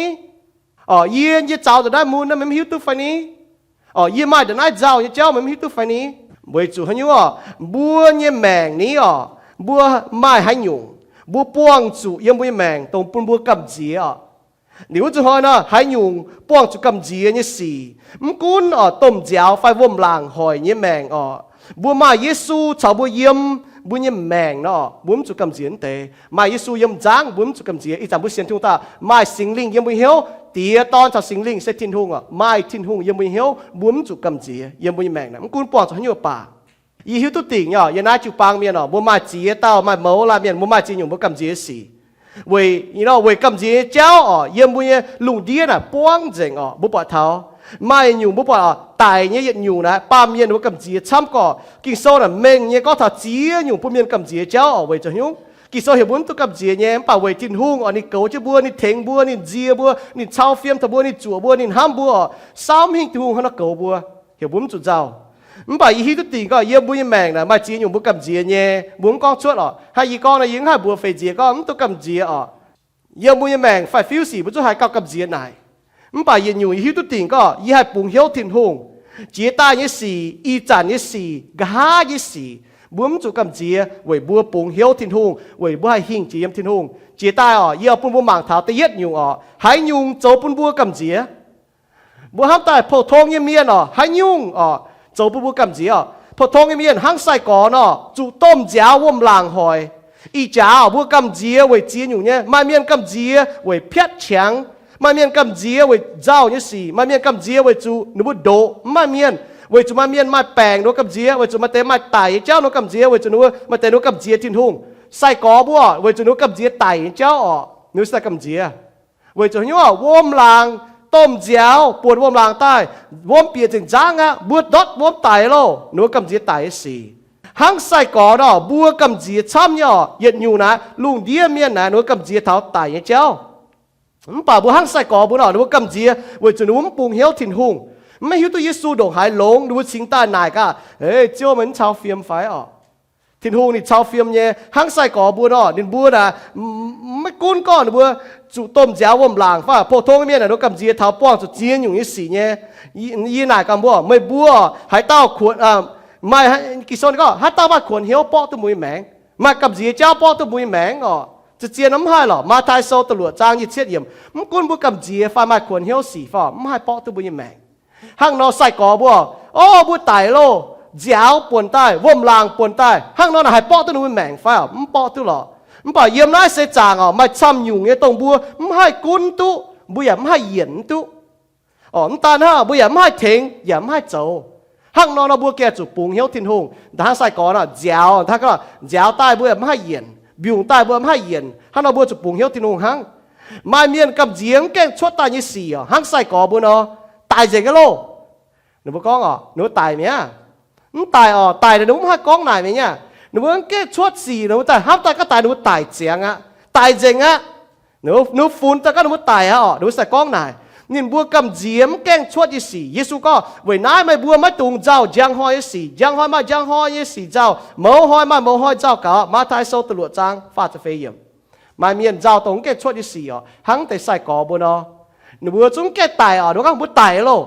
Yie, yie zaux nda'naaiv mun naaiv meih mv hiuv duqv fai ni? Yie maaih nda'naaiv nzauh nyei jauv meih mv hiuv duqv fai ni? Weic zuqc haaix nyungc oc, mbuo nyei maengc ni oc, mbuo maaih haaix nyungc, mbuo buangh zuqc yiem mbuo nyei maengc dongh bun mbuo gamh nziex oc. Liuz wuov zuqc hnoi nor, haaix nyungc buangh zuqc gamh nziex nyei sic, mv gunv oc domh nziaaux fai wuom-laangc hoic nyei maengc oc, mbuo maaih Yesu caux mbuo yiem mbuo nyei maengc nor, mbuo mv zuqc gamh nziex wuov deix. Maaih Yesu yiem nzangv, mbuo mv zuqc gamh nziex. Ih zanc mbuo sienx Tin-Hungh daaih, maaih Singx Lingh yiem mbuo hnyouv. Diex, Dorn caux Singx Lingh se Tin-Hungh oc. Maaih Tin-Hungh yiem mbuo nyei hnyouv, mbuo mv zuqc gamh nziex yiem mbuo nyei maengc naaic, mv gunv buangh zuqc haaix nyungc baac. Yie hiuv duqv dingc nyei oc, yiem naaiv jiu-baang mienh oc, mbuo maaih ziex dauh maaih mouz laanh mienh, mbuo maaih ziex nyungc mbuo gamh nziex sic. Weic, weic gamh nziex nyei jauv oc, yiem mbuo nyei lungh ndiev naaic buangv nzengc oc. Mbuo buatc taux maaih nyungc mbuo buatc oc, daic nyei yietc nyungc naaic, baamh mienh mbuo gamh nziex camv gorqv. Ging-Sou naaic mengh nyei gorngv taux ziex nyungc bun mienh gamh nziex jauv oc. Weic zuqc haaix nyungc? Ging-Sou heuc mbuo mv duqv gamh nziex nyei, mv baac weic Tin-Hungh oc, ninh goux jienv mbuo, ninh tengx mbuo, ninh nzie mbuo, ninh cau fiem taux mbuo, ninh zuoqc mbuo, ninh hnamv mbuo oc. Saamv hingh Tin-Hungh hnangv nor goux mbuo, heuc mbuo mv zuqc nzauh. Mv baac yie hiuv duqv dingc gorngv yiem mbuo nyei maengc naaic maaih ziex nyungc mbuo gamh nziex nyei, mbuo mv gorngv cuotv oc. Hnangv yie gorngv nor, yie mv haih mbuox feix nziex gorngv mv duqv gamh nziex oc. Yiem mbuo nyei maengc faix-fiuv sic mbuo zungv haih gauh gamh nziex naaic. Mv baac yietc nyungc yie hiuv duqv dingc gorngv yie haih bungx hnyouv Tin-Hungh. Jiex daaih nyei sic, ih zanc nyei sic, nqa'haav nyei sic, mbuo mv zuqc gamh nziex weic mbuo bungx hnyouv Tin-Hungh, weic mbuo haih hingh jiex yiem Tin-Hungh. Jiex daaih oc, yie oix bun mbuo mangc taux da'yietv nyungc oc, haaix nyungc zoux bun mbuo gamh nziex. Mbuo hnamv daaih pou-tong nyei mienh oc, haaix nyungc oc zoux bun mbuo gamh nziex oc? Pou-tong nyei mienh hnangv sai-gorx nor, zuqc domh nziaaux wuom-laangc hoic. Ih jaax mbuo gamh nziex weic ziex nyungc nyei. Maaih mienh gamh nziex weic piatv qangx. Maaih mienh gamh nziex weic nzauh nyei sic. Maaih mienh gamh nziex weic zuqc ninh mbuo ndoqc mv maaih mienh. Weic zuqc maaih mienh maaih baengc ninh mbuo gamh nziex. Weic zuqc maaih deix maaih daic nyei jauv ninh mbuo gamh nziex. Weic zuqc ninh mbuo maaih deix ninh mbuo gamh nziex Tin-Hungh. Sai-gorx mbuo weic zuqc ninh mbuo gamh nziex daic nyei jauv oc, ninh mbuo se daaih gamh nziex. Weic zuqc haaix nyungc? Wuom-laangc, domh nziaaux buonc wuom-laangc daaih, wuom bieqc nzengc nzangv aqv, mbuo ndortv wuom daic loh, ninh mbuo gamh nziex daic nyei sic. Hnangv sai-gorx nor, mbuo gamh nziex camv nyei oc. Yietc nyungc naaic, lungh ndiev mienh naaic, ninh mbuo gamh nziex taux daic nyei jauv. Mv baac mbuo hnangv sai-gorx mbuo nor, ninh mbuo gamh nziex weic zuqc ninh mbuo mv bungx hnyouv Tin-Hungh, mv hiuv duqv Yesu ndongc haaix longx, ninh mbuo cingx daaih naaic gaax, Ei, Ziouv, meih mv cau fiem fai oc? Tin-Hungh ninh cau fiem nyei. Hnangv sai-gorx mbuo nor, ninh mbuo naaic, maiv gunv gorngv ninh mbuo zuqc domh nziaaux wuom-laangc fai pou-tong mienh naaic, ninh mbuo gamh nziex taux buangh zuqc ziex nyungc nyei sic nyei. Yie naaic gaax mbuo, meih mbuo haaix dauh kuonx, maaih, Ging-Sou gorngv, haaix dauh maaih kuonx hnyouv borqv duqv mbuo nyei maengc? Maaih gamh nziex jauv borqv duqv mbuo nyei maengc oc? Zien-zien mv haih lorqc. Matv^taai Sou da'luoqc zaang nyic ziepc yietv yiemc, mv gunv mbuo gamh nziex fai maaih kuonx hnyouv sic fai, mv haih borqv duqv mbuo nyei maengc. Hnangv nor sai-gorx mbuo, o, mbuo daic loh, nziaaux buonc daaih, wuom-laangc buonc daaih, hnangv nor naaic haih borqv duqv ninh mbuo maengc fai? Mv borqv duqv lorqc. Mv baac yiem naaiv seix zaangc oc, maaih camv nyungc nyei dongh mbuo mv haih gunv duqv, mbuo yaac mv haih yienc duqv. Mv daan hnangv, mbuo yaac mv haih tengx yaac mv haih zoux. Hnangv nor nor mbuo gengh zuqc bungx hnyouv Tin-Hungh. Hnangv sai-gorx nor, nziaaux, nziaaux daaih mbuo yaac mv haih yienc, mbiungc daaih mbuo mv haih yienc. Hnangv nor mbuo zuqc bungx hnyouv Tin-Hungh hnangv. Maaih mienh gamh nziex mv gaengh cuotv daaih nyei sic oc, hnangv sai-gorx mbuo nor, daic nzengc aqv loh. Ninh mbuo gorngv oc, ninh mbuo daic mi'aqv. Mv daic oc, daic ninh mbuo mv haih gorngv naaic mi'aqv. Ninh mbuo mv gaengh cuotv sic, ninh mbuo daaih hnamv daaih gaav daic ninh mbuo daic ziangx aqv, daic nzengc aqv. Ninh mbuo funx daaih gaav ninh mbuo daic aqv oc, ninh mbuo sai gorngv naaic. Ninh mbuo gamh nziex mv gaengh cuotv nyei sic. Yesu gorngv, weic naaiv meih mbuo maiv dungx nzauh njang hnoi nyei sic. Njang hnoi maaih njang hnoi nyei sic nzauh, mouz hnoi maaih mouz hnoi nzauh gaux. Matv^taai Sou da'luoqc zaang faah ziepc feix yiemc. Maaih mienh nzauh dongh mv gaengh cuotv nyei sic oc, hnangv deix sai-gorx mbuo nor. Ninh mbuo zungv mv gaengh daic oc, ninh mbuo gorngv mbuo daic loh.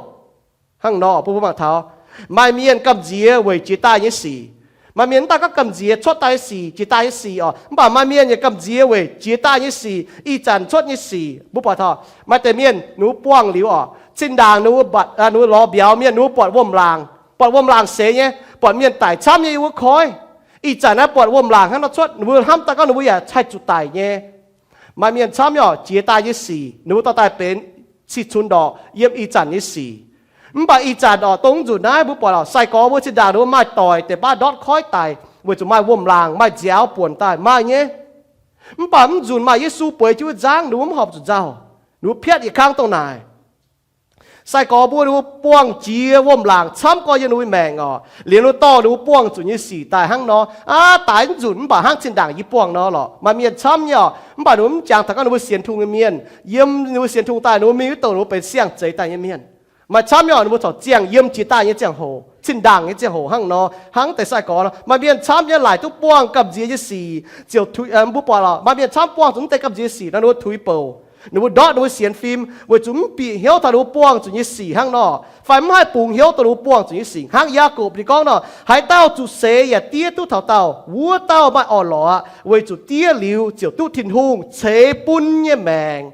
Hnangv nor bun mbuo mangc taux, maaih mienh gamh nziex weic jiex daaih nyei sic. Maaih mienh mv daan gorngv gamh nziex cuotv daaih nyei sic, jiex daaih nyei sic oc, mv baac maaih mienh yaac gamh nziex weic jiex daaih nyei sic, ih zanc cuotv nyei sic. Mbuo buatc taux maaih deix mienh ninh mbuo buangh liuz oc, zinh ndaangc ninh mbuo, ninh mbuo lorz mbiauz mienh, ninh mbuo buatc wuom-laangc, buatc wuom-laangc seix nyei, buatc mienh daic camv nyei yiem wuov koiv. Ih zanc naaiv buatc wuom-laangc hnangv nor cuotv, ninh mbuo hnamv daaih gorngv ninh mbuo yaac haih zuqc daic nyei. Maaih mienh camv nyei oc, jiex daaih nyei sic ninh mbuo dorh daaih benx cih cunx ndorqc yiem ih zanc nyei sic. Mv baac ih zanc oc, dongh mv nzunc naaiv mbuo buatc oc, sai-gorx mbuo zinh ndaangc ninh mbuo maaih doic deix baav ndortv koiv daic weic zuqc maaih wuom-laangc, maaih nziaaux buonc daaih maaih nyei. Mv baac mv nzunc maaih Yesu bueix jienv wuov nzangv, ninh mbuo mv horpc zuqc nzauh. Ninh mbuo piatv yietc kang dongh naaic. Sai-gorx mbuo ninh mbuo buangh jiex wuom-laangc camv gorx yiem ninh mbuo maengc oc, liuz ninh mbuo dorh ninh mbuo buangh zuqc nyei sic daaih hnangv nor. Aav, daic mv nzunc mv baac hnangv zinh ndaangc yie buangh nor lorqc. Maaih mienh camv nyei oc, mv baac ninh mbuo mv jangx taux gorngv ninh mbuo sienx Tungh nyei mienh, yiem ninh mbuo sienx Tungh daaih ninh mbuo mingh wuov douh ninh mbuo benx siang-zeix daaih nyei mienh. Maaih camv nyei oc, ninh mbuo corc ziangh yiem jiex daaih nyei ziangh hoc, zinh ndaangc nyei ziangh hoc hnangv nor, hnangv deix sai-gorx nor. Maaih mienh camv nyei laaic duqv buangh gamh nziex nyei sic, ziouc, mbuo buatc oc, maaih mienh camv buangh zuqc mv deix gamh nziex sic nor, ninh mbuo tuix bouc, ninh mbuo ndortv ninh mbuo sienx fim weic zuqc mv bieqc hnyouv taux ninh mbuo buangh zuqc nyei sic hnangv nor, fai mv haih bungx hnyouv dongh ninh mbuo buangh zuqc nyei sic. Hnangv Yaagorpc ninh gorngv nor, haaix dauh zuqc seix yaac diev duqv taux daauh, wuov dauh maaih orn-lorqc aqv, weic zuqc diev liuz ziouc duqv Tin-Hungh ceix bun nyei maengc.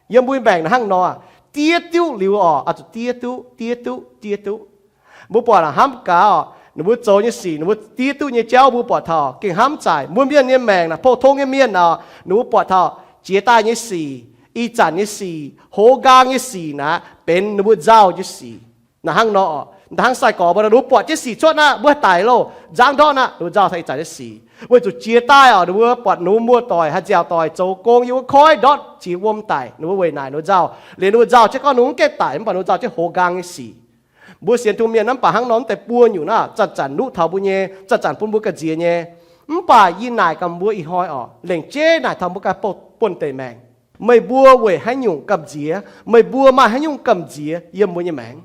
Yiem mbuo nyei maengc naaiv hnangv nor, diev diuv liuz oc, oix zuqc diev duqv, diev duqv, diev duqv. Mbuo buatc hnamv gaax oc, ninh mbuo zoux nyei sic, ninh mbuo diev duqv nyei jauv mbuo buatc taux gengh hnamv zaaic. Mbuo mienh nyei maengc naaic, pou-tong nyei mienh oc, ninh mbuo buatc taux jiex daaih nyei sic, ih zanc nyei sic, hoz nqaang nyei sic naaic benx ninh mbuo nzauh nyei sic. Naaiv hnangv nor, hnangv sai-gorx mbuo, ninh mbuo buatc jienv sic cuotv aqv, mbuo haih daic loh, nzangv ndortv aqv, ninh mbuo nzauh taux ih zanc nyei sic. Weic zuqc jiex daaih oc, ninh mbuo buatc ninh mbuo muoz-doic, haih nziaauc doic zoux gong yiem wuov koiv ndortv jiex wuom daic, ninh mbuo weic naaic ninh mbuo nzauh. Liuz ninh mbuo nzauh jienv gorngv ninh mbuo mv gaengh daic, mv baac ninh mbuo nzauh jienv hoz nqaang nyei sic. Mbuo sienx Tungh mienh mv baac hnangv nor, mv deix buo nyungc naaiv zanc-zanc nuqv taux mbuo nyei, zanc-zanc bun mbuo gamh nziex nyei. Mv baac yie naaic gaax mbuo ih hnoi oc, lengc jeiv naaic taux mbuo ganh buonv deic maengc, meih mbuo weic haaix nyungc gamh nziex? Meih mbuo maaih haaix nyungc gamh nziex yiem mbuo nyei maengc?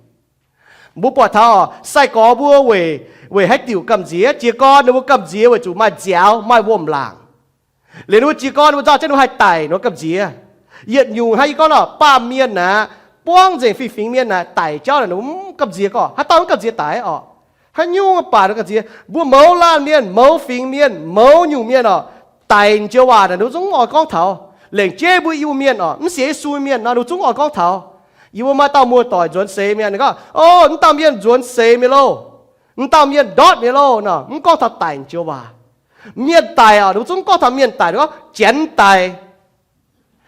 Mbuo buatc taux oc, sai-gorx mbuo weic, weic haaix diuc gamh nziex? Jiez gorn ninh mbuo gamh nziex weic zuqc maaih nziaaux, maaih wuom-laangc. Liuz ninh mbuo jiez gorn ninh mbuo nzauh jienv ninh mbuo haih daic, ninh mbuo gamh nziex. Yietc nyungc hnangv yie gorngv nor, baamh mienh naaic, buangv nzengc fih fingx mienh naaic, daic jauv naaic ninh mbuo mv gamh nziex gorngv, haaix dauh mv gamh nziex daic oc. Haaix nyungc mv baac ninh gamh nziex. Mbuo mouz laanh mienh, mouz fingx mienh, mouz nyungc mienh oc, daic joux waac naaic ninh mbuo zungv oix gorngv taux. Lengc jeiv mbuo Iu-Mienh oc, mv sienx Yesu mienh nor ninh mbuo zungv oix gorngv taux. Yie mbuo maaih dauh muoz-doic nzuonx seix mienh, ninh gorngv, O, mv dauh mienh nzuonx seix mi'aqv loh, mv dauh mienh ndortv mi'aqv loh nor, mv gorngv taux daic joux waac. Mienh daic oc, ninh mbuo zungv gorngv taux mienh daic, ninh gorngv janx daic.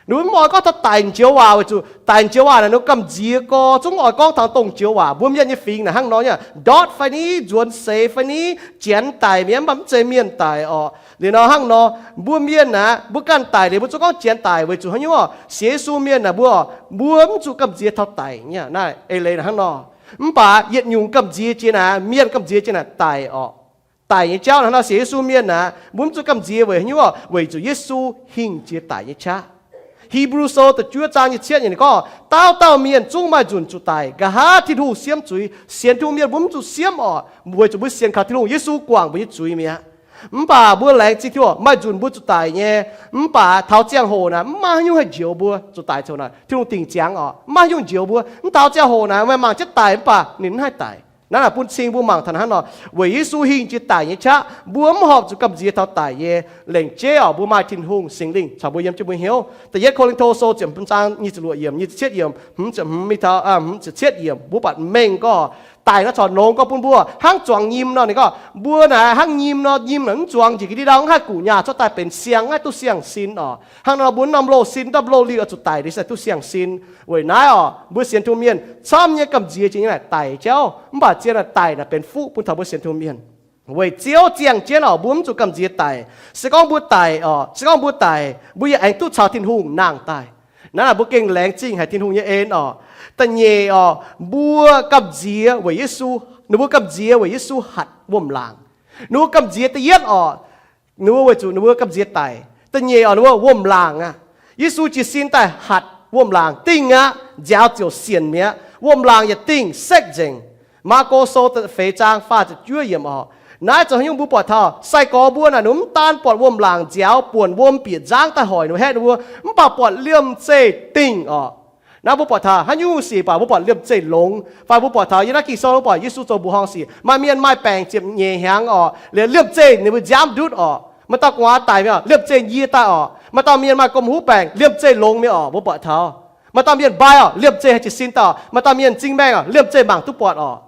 Ninh mbuo mv oix gorngv taux daic joux waac weic zuqc daic joux waac naaic ninh mbuo gamh nziex gorx, zungv oix gorngv taux dongh joux waac. Mbuo mienh nyei fingx naaic hnangv nor nyei, ndortv fai ni, nzuonx seix fai ni, janx daic mi'aqv, mv baac mv zeiz mienh daic oc. Liuz nor hnangv nor, mbuo mienh naaic mbuo ganh daic liuz mbuo zungv gorngv janx daic weic zuqc haaix nyungc oc, sienx Yesu mienh naaic mbuo, mbuo mv zuqc gamh nziex taux daic nyei. Naaiv eix leiz naaic hnangv nor. Mv baac yietc nyungc gamh nziex jiex naaic, mienh gamh nziex jiex naaic daic oc. Daic nyei jauv naaiv hnangv nor, sienx Yesu mienh naaic mbuo mv zuqc gamh nziex weic haaix nyungc oc, weic zuqc Yesu hingh jiex daic nyei qaqv. Hipv^lu Sou da'juov zaang nyic ziepc cietv yiemc ninh gorngv, dauh dauh mienh zungv maaih nzunc zuqc daic. Nqa'haav Tin-Hungh siemv zuiz, sienx Tin-Hungh mienh mbuo mv zuqc siemv oc, weic zuqc mbuo sienx kaux Tin-Hungh, Yesu guangc mbuo nyei zuiz mi'aqv. Mv baac mbuo laengz zingh Tin-Hungh, maaih nzunc mbuo zuqc daic nyei. Mv baac taux ziangh hoc naaic mv maaih haaix nyungc haih njoux mbuo zuqc daic ziangh hoc naaic. Tin-Hungh dingc ziangx oc, mv maaih haaix nyungc njoux mbuo. Mv taux ziangh hoc naaic maaih mangc jienv daic mv baac ninh mv haih daic. Naaiv naaic bun cing mbuo mangc taux hnangv nor, weic Yesu hingh jiex daic nyei qaqv, mbuo mv horpc zuqc gamh nziex taux daic nyei. Lengc jeiv oc, mbuo maaih Tin-Hungh, Singx Lingh caux mbuo yiem jienv mbuo hnyouv. Da'yietv Ko^lin^to Sou ziepc hmz zaang nyic ziepc luoqc yiemc, nyic ziepc cietv yiemc, hmz ziepc hmz mingh taux, hmz ziepc cietv yiemc, mbuo buatc mengh gorngv daic nor corc longx gorx bun mbuo hnangv zuangx nyim nor. Ninh gorngv mbuo naaic hnangv nyim nor, nyim naaic mv zuangx njiec ga'ndiev ndau, mv haih guqc nyaah cuotv daaih benx siang, mv haih duqv siang-sin oc. Hnangv nor mbuo norm loz sin, norm loz-liuh oix zuqc daic liuz se duqv siang-sin. Weic naaiv oc, mbuo sienx Tin-Hungh mienh camv nyei gamh nziex jiex nyei naaic daic jauv, mv baac zien naaic daic naaic benx fuqv bun taux mbuo sienx Tin-Hungh mienh. Weic Ziouv ziangh jienv oc, mbuo mv zuqc gamh nziex daic. Se gorngv mbuo daic oc, se gorngv mbuo daic, mbuo yaac aengx duqv caux Tin-Hungh nangh daaih. Naaiv naaic mbuo gengh laengz zingh haic Tin-Hungh nyei en oc. Da'nyeic oc, mbuo gamh nziex weic Yesu, ninh mbuo gamh nziex weic Yesu hatc wuom-laangc. Ninh mbuo gamh nziex da'yietv oc, ninh mbuo weic zuqc ninh mbuo gamh nziex daic. Da'nyeic oc, ninh mbuo wuom-laangc aqv. Yesu jiez sin daaih hatc wuom-laangc dingh aqv, nziaaux ziouc sienc mi'aqv. Wuom-laangc yietc dingh sekv nzengc. Maako Sou da'feix zaang faah ziepc juov yiemc oc. Naaiv zoux haaix nyungc mbuo buatc taux sai-gorx mbuo naaic, ninh mv daan buatc wuom-laangc nziaaux buonc wuom bieqc nzangv daaih hoic ninh mbuo, haeqv ninh mbuo, mv baac buatc liemh zeih dingh oc. Naaiv mbuo buatc taux haaix nyungc sic baac mbuo buatc liemh zeih longx, fai mbuo buatc taux yiem naaiv Ging-Sou mbuo buatc Yesu zoux mbuoqc horngh sic, maaih mienh maaih baengc ziepc nyeic hnyangx oc, liuz liemh zeih ninh mbuo nziaamv ndutv oc. Maaih dauh gu'nguaaz daic mi'aqv, liemh zeih nyie daaih oc. Maaih dauh mienh maaih gomh huv baengc, liemh zeih longx mi'aqv oc, mbuo buatc taux. Maaih dauh mienh mbai oc, liemh zeih haih jiez sin daaih oc. Maaih dauh mienh m'zing maengh oc, liemh zeih mangc duqv buatc oc.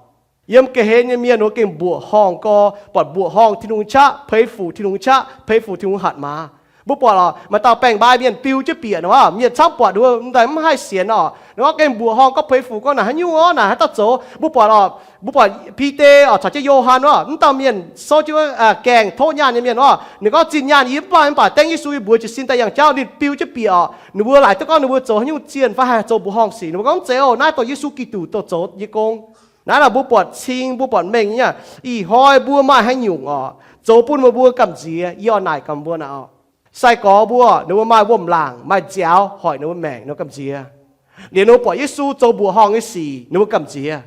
Yiem ga'hlen nyei mienh wuov gengh mbuoqc horngh gau, buatc mbuoqc horngh Tin-Hungh qaqv, peix fuc Tin-Hungh qaqv, peix fuc Tin-Hungh hatc maaz. Mbuo buatc lorqc, maaih dauh baeng-mbai mienh biu jienv bieqc nor, mienh camv buatc wuov, m'daaih mv haih sienx orqc. Ninh gorngv gengh mbuoqc horngh gorngv peix fuc gorngv naaic haaix nyungc orqc, naaic haaix dauh zoux? Mbuo buatc lorqc, mbuo buatc Bide orqc caux jienv Yo^han orqc, m'dauh mienh souv jienv gaengh tov nyaanh nyei mienh orqc. Ninh gorngv zinh nyaanh yie mv maaih, mv baac dengv Yesu yie mbuox jiez sin daaih yangh jauv ninh biu jienv bieqc orqc. Ninh mbuo laaic duqv gorngv ninh mbuo zoux haaix nyungc zienh fai haih zoux mbuoqc horngh sic. Ninh mbuo gorngv mv zeiz oc, naaiv dongh Yesu Giduc dongh zoux nyei gong. Naaiv nor mbuo buatc cing, mbuo buatc mengh nyei aqv. Ih hnoi mbuo maaih haaix nyungc orqc, zoux bun meih mbuo gamh nziex, yie oix naaic gaax mbuo naaic orqc. Sai-gorx mbuo ninh mbuo maaih wuom-laangc, maaih nziaaux hoic ninh mbuo maengc, ninh mbuo gamh nziex. Liuz ninh mbuo buatc Yesu zoux mbuoqc horngh nyei sic, ninh mbuo gamh nziex.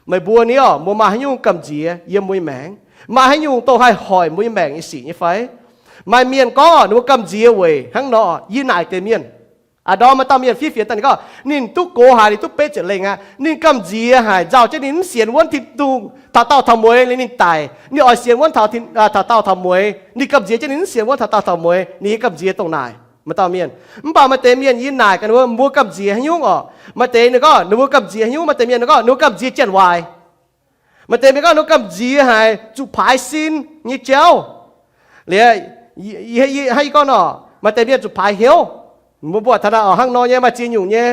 Meih mbuo ni orqc, mbuo maaih haaix nyungc gamh nziex yiem mbuo nyei maengc? Maaih haaix nyungc dongh haih hoic mbuo nyei maengc nyei sic nyei fai? Maaih mienh gorngv orqc, ninh mbuo gamh nziex weic hnangv nor. Yie naaic deix mienh, a'ndorm maaih dauh mienh fiev fienx daaih ninh gorngv ninh duqv gox haic, ninh duqv betv ziepc lengh aqv. Ninh gamh nziex haic, nzauh jienv ninh mv sienx wuonv Tin-Hungh taux daauh taux mueiz liuz ninh daic. Ninh oix sienx wuonv taux, taux daauh taux mueiz. Ninh gamh nziex jienv ninh mv sienx wuonv taux daauh taux mueiz. Ninh nyei gamh nziex dongh naaic, maaih dauh mienh. Mv baac maaih deix mienh yie naaic gaax ninh mbuo, mbuo gamh nziex haaix nyungc orqc? Maaih deix ninh gorngv ninh mbuo gamh nziex haaix nyungc? Maaih deix mienh ninh gorngv ninh mbuo gamh nziex janx-waaic. Maaih deix mienh gorngv ninh mbuo gamh nziex haic zuqc paaix sin nyei jauv. Liuz, hnangv yie gorngv nor, maaih deix mienh zuqc paaix hnyouv. Mbuo buatc taux naaic orqc, hnangv nor nyei maaih ziex nyungc nyei.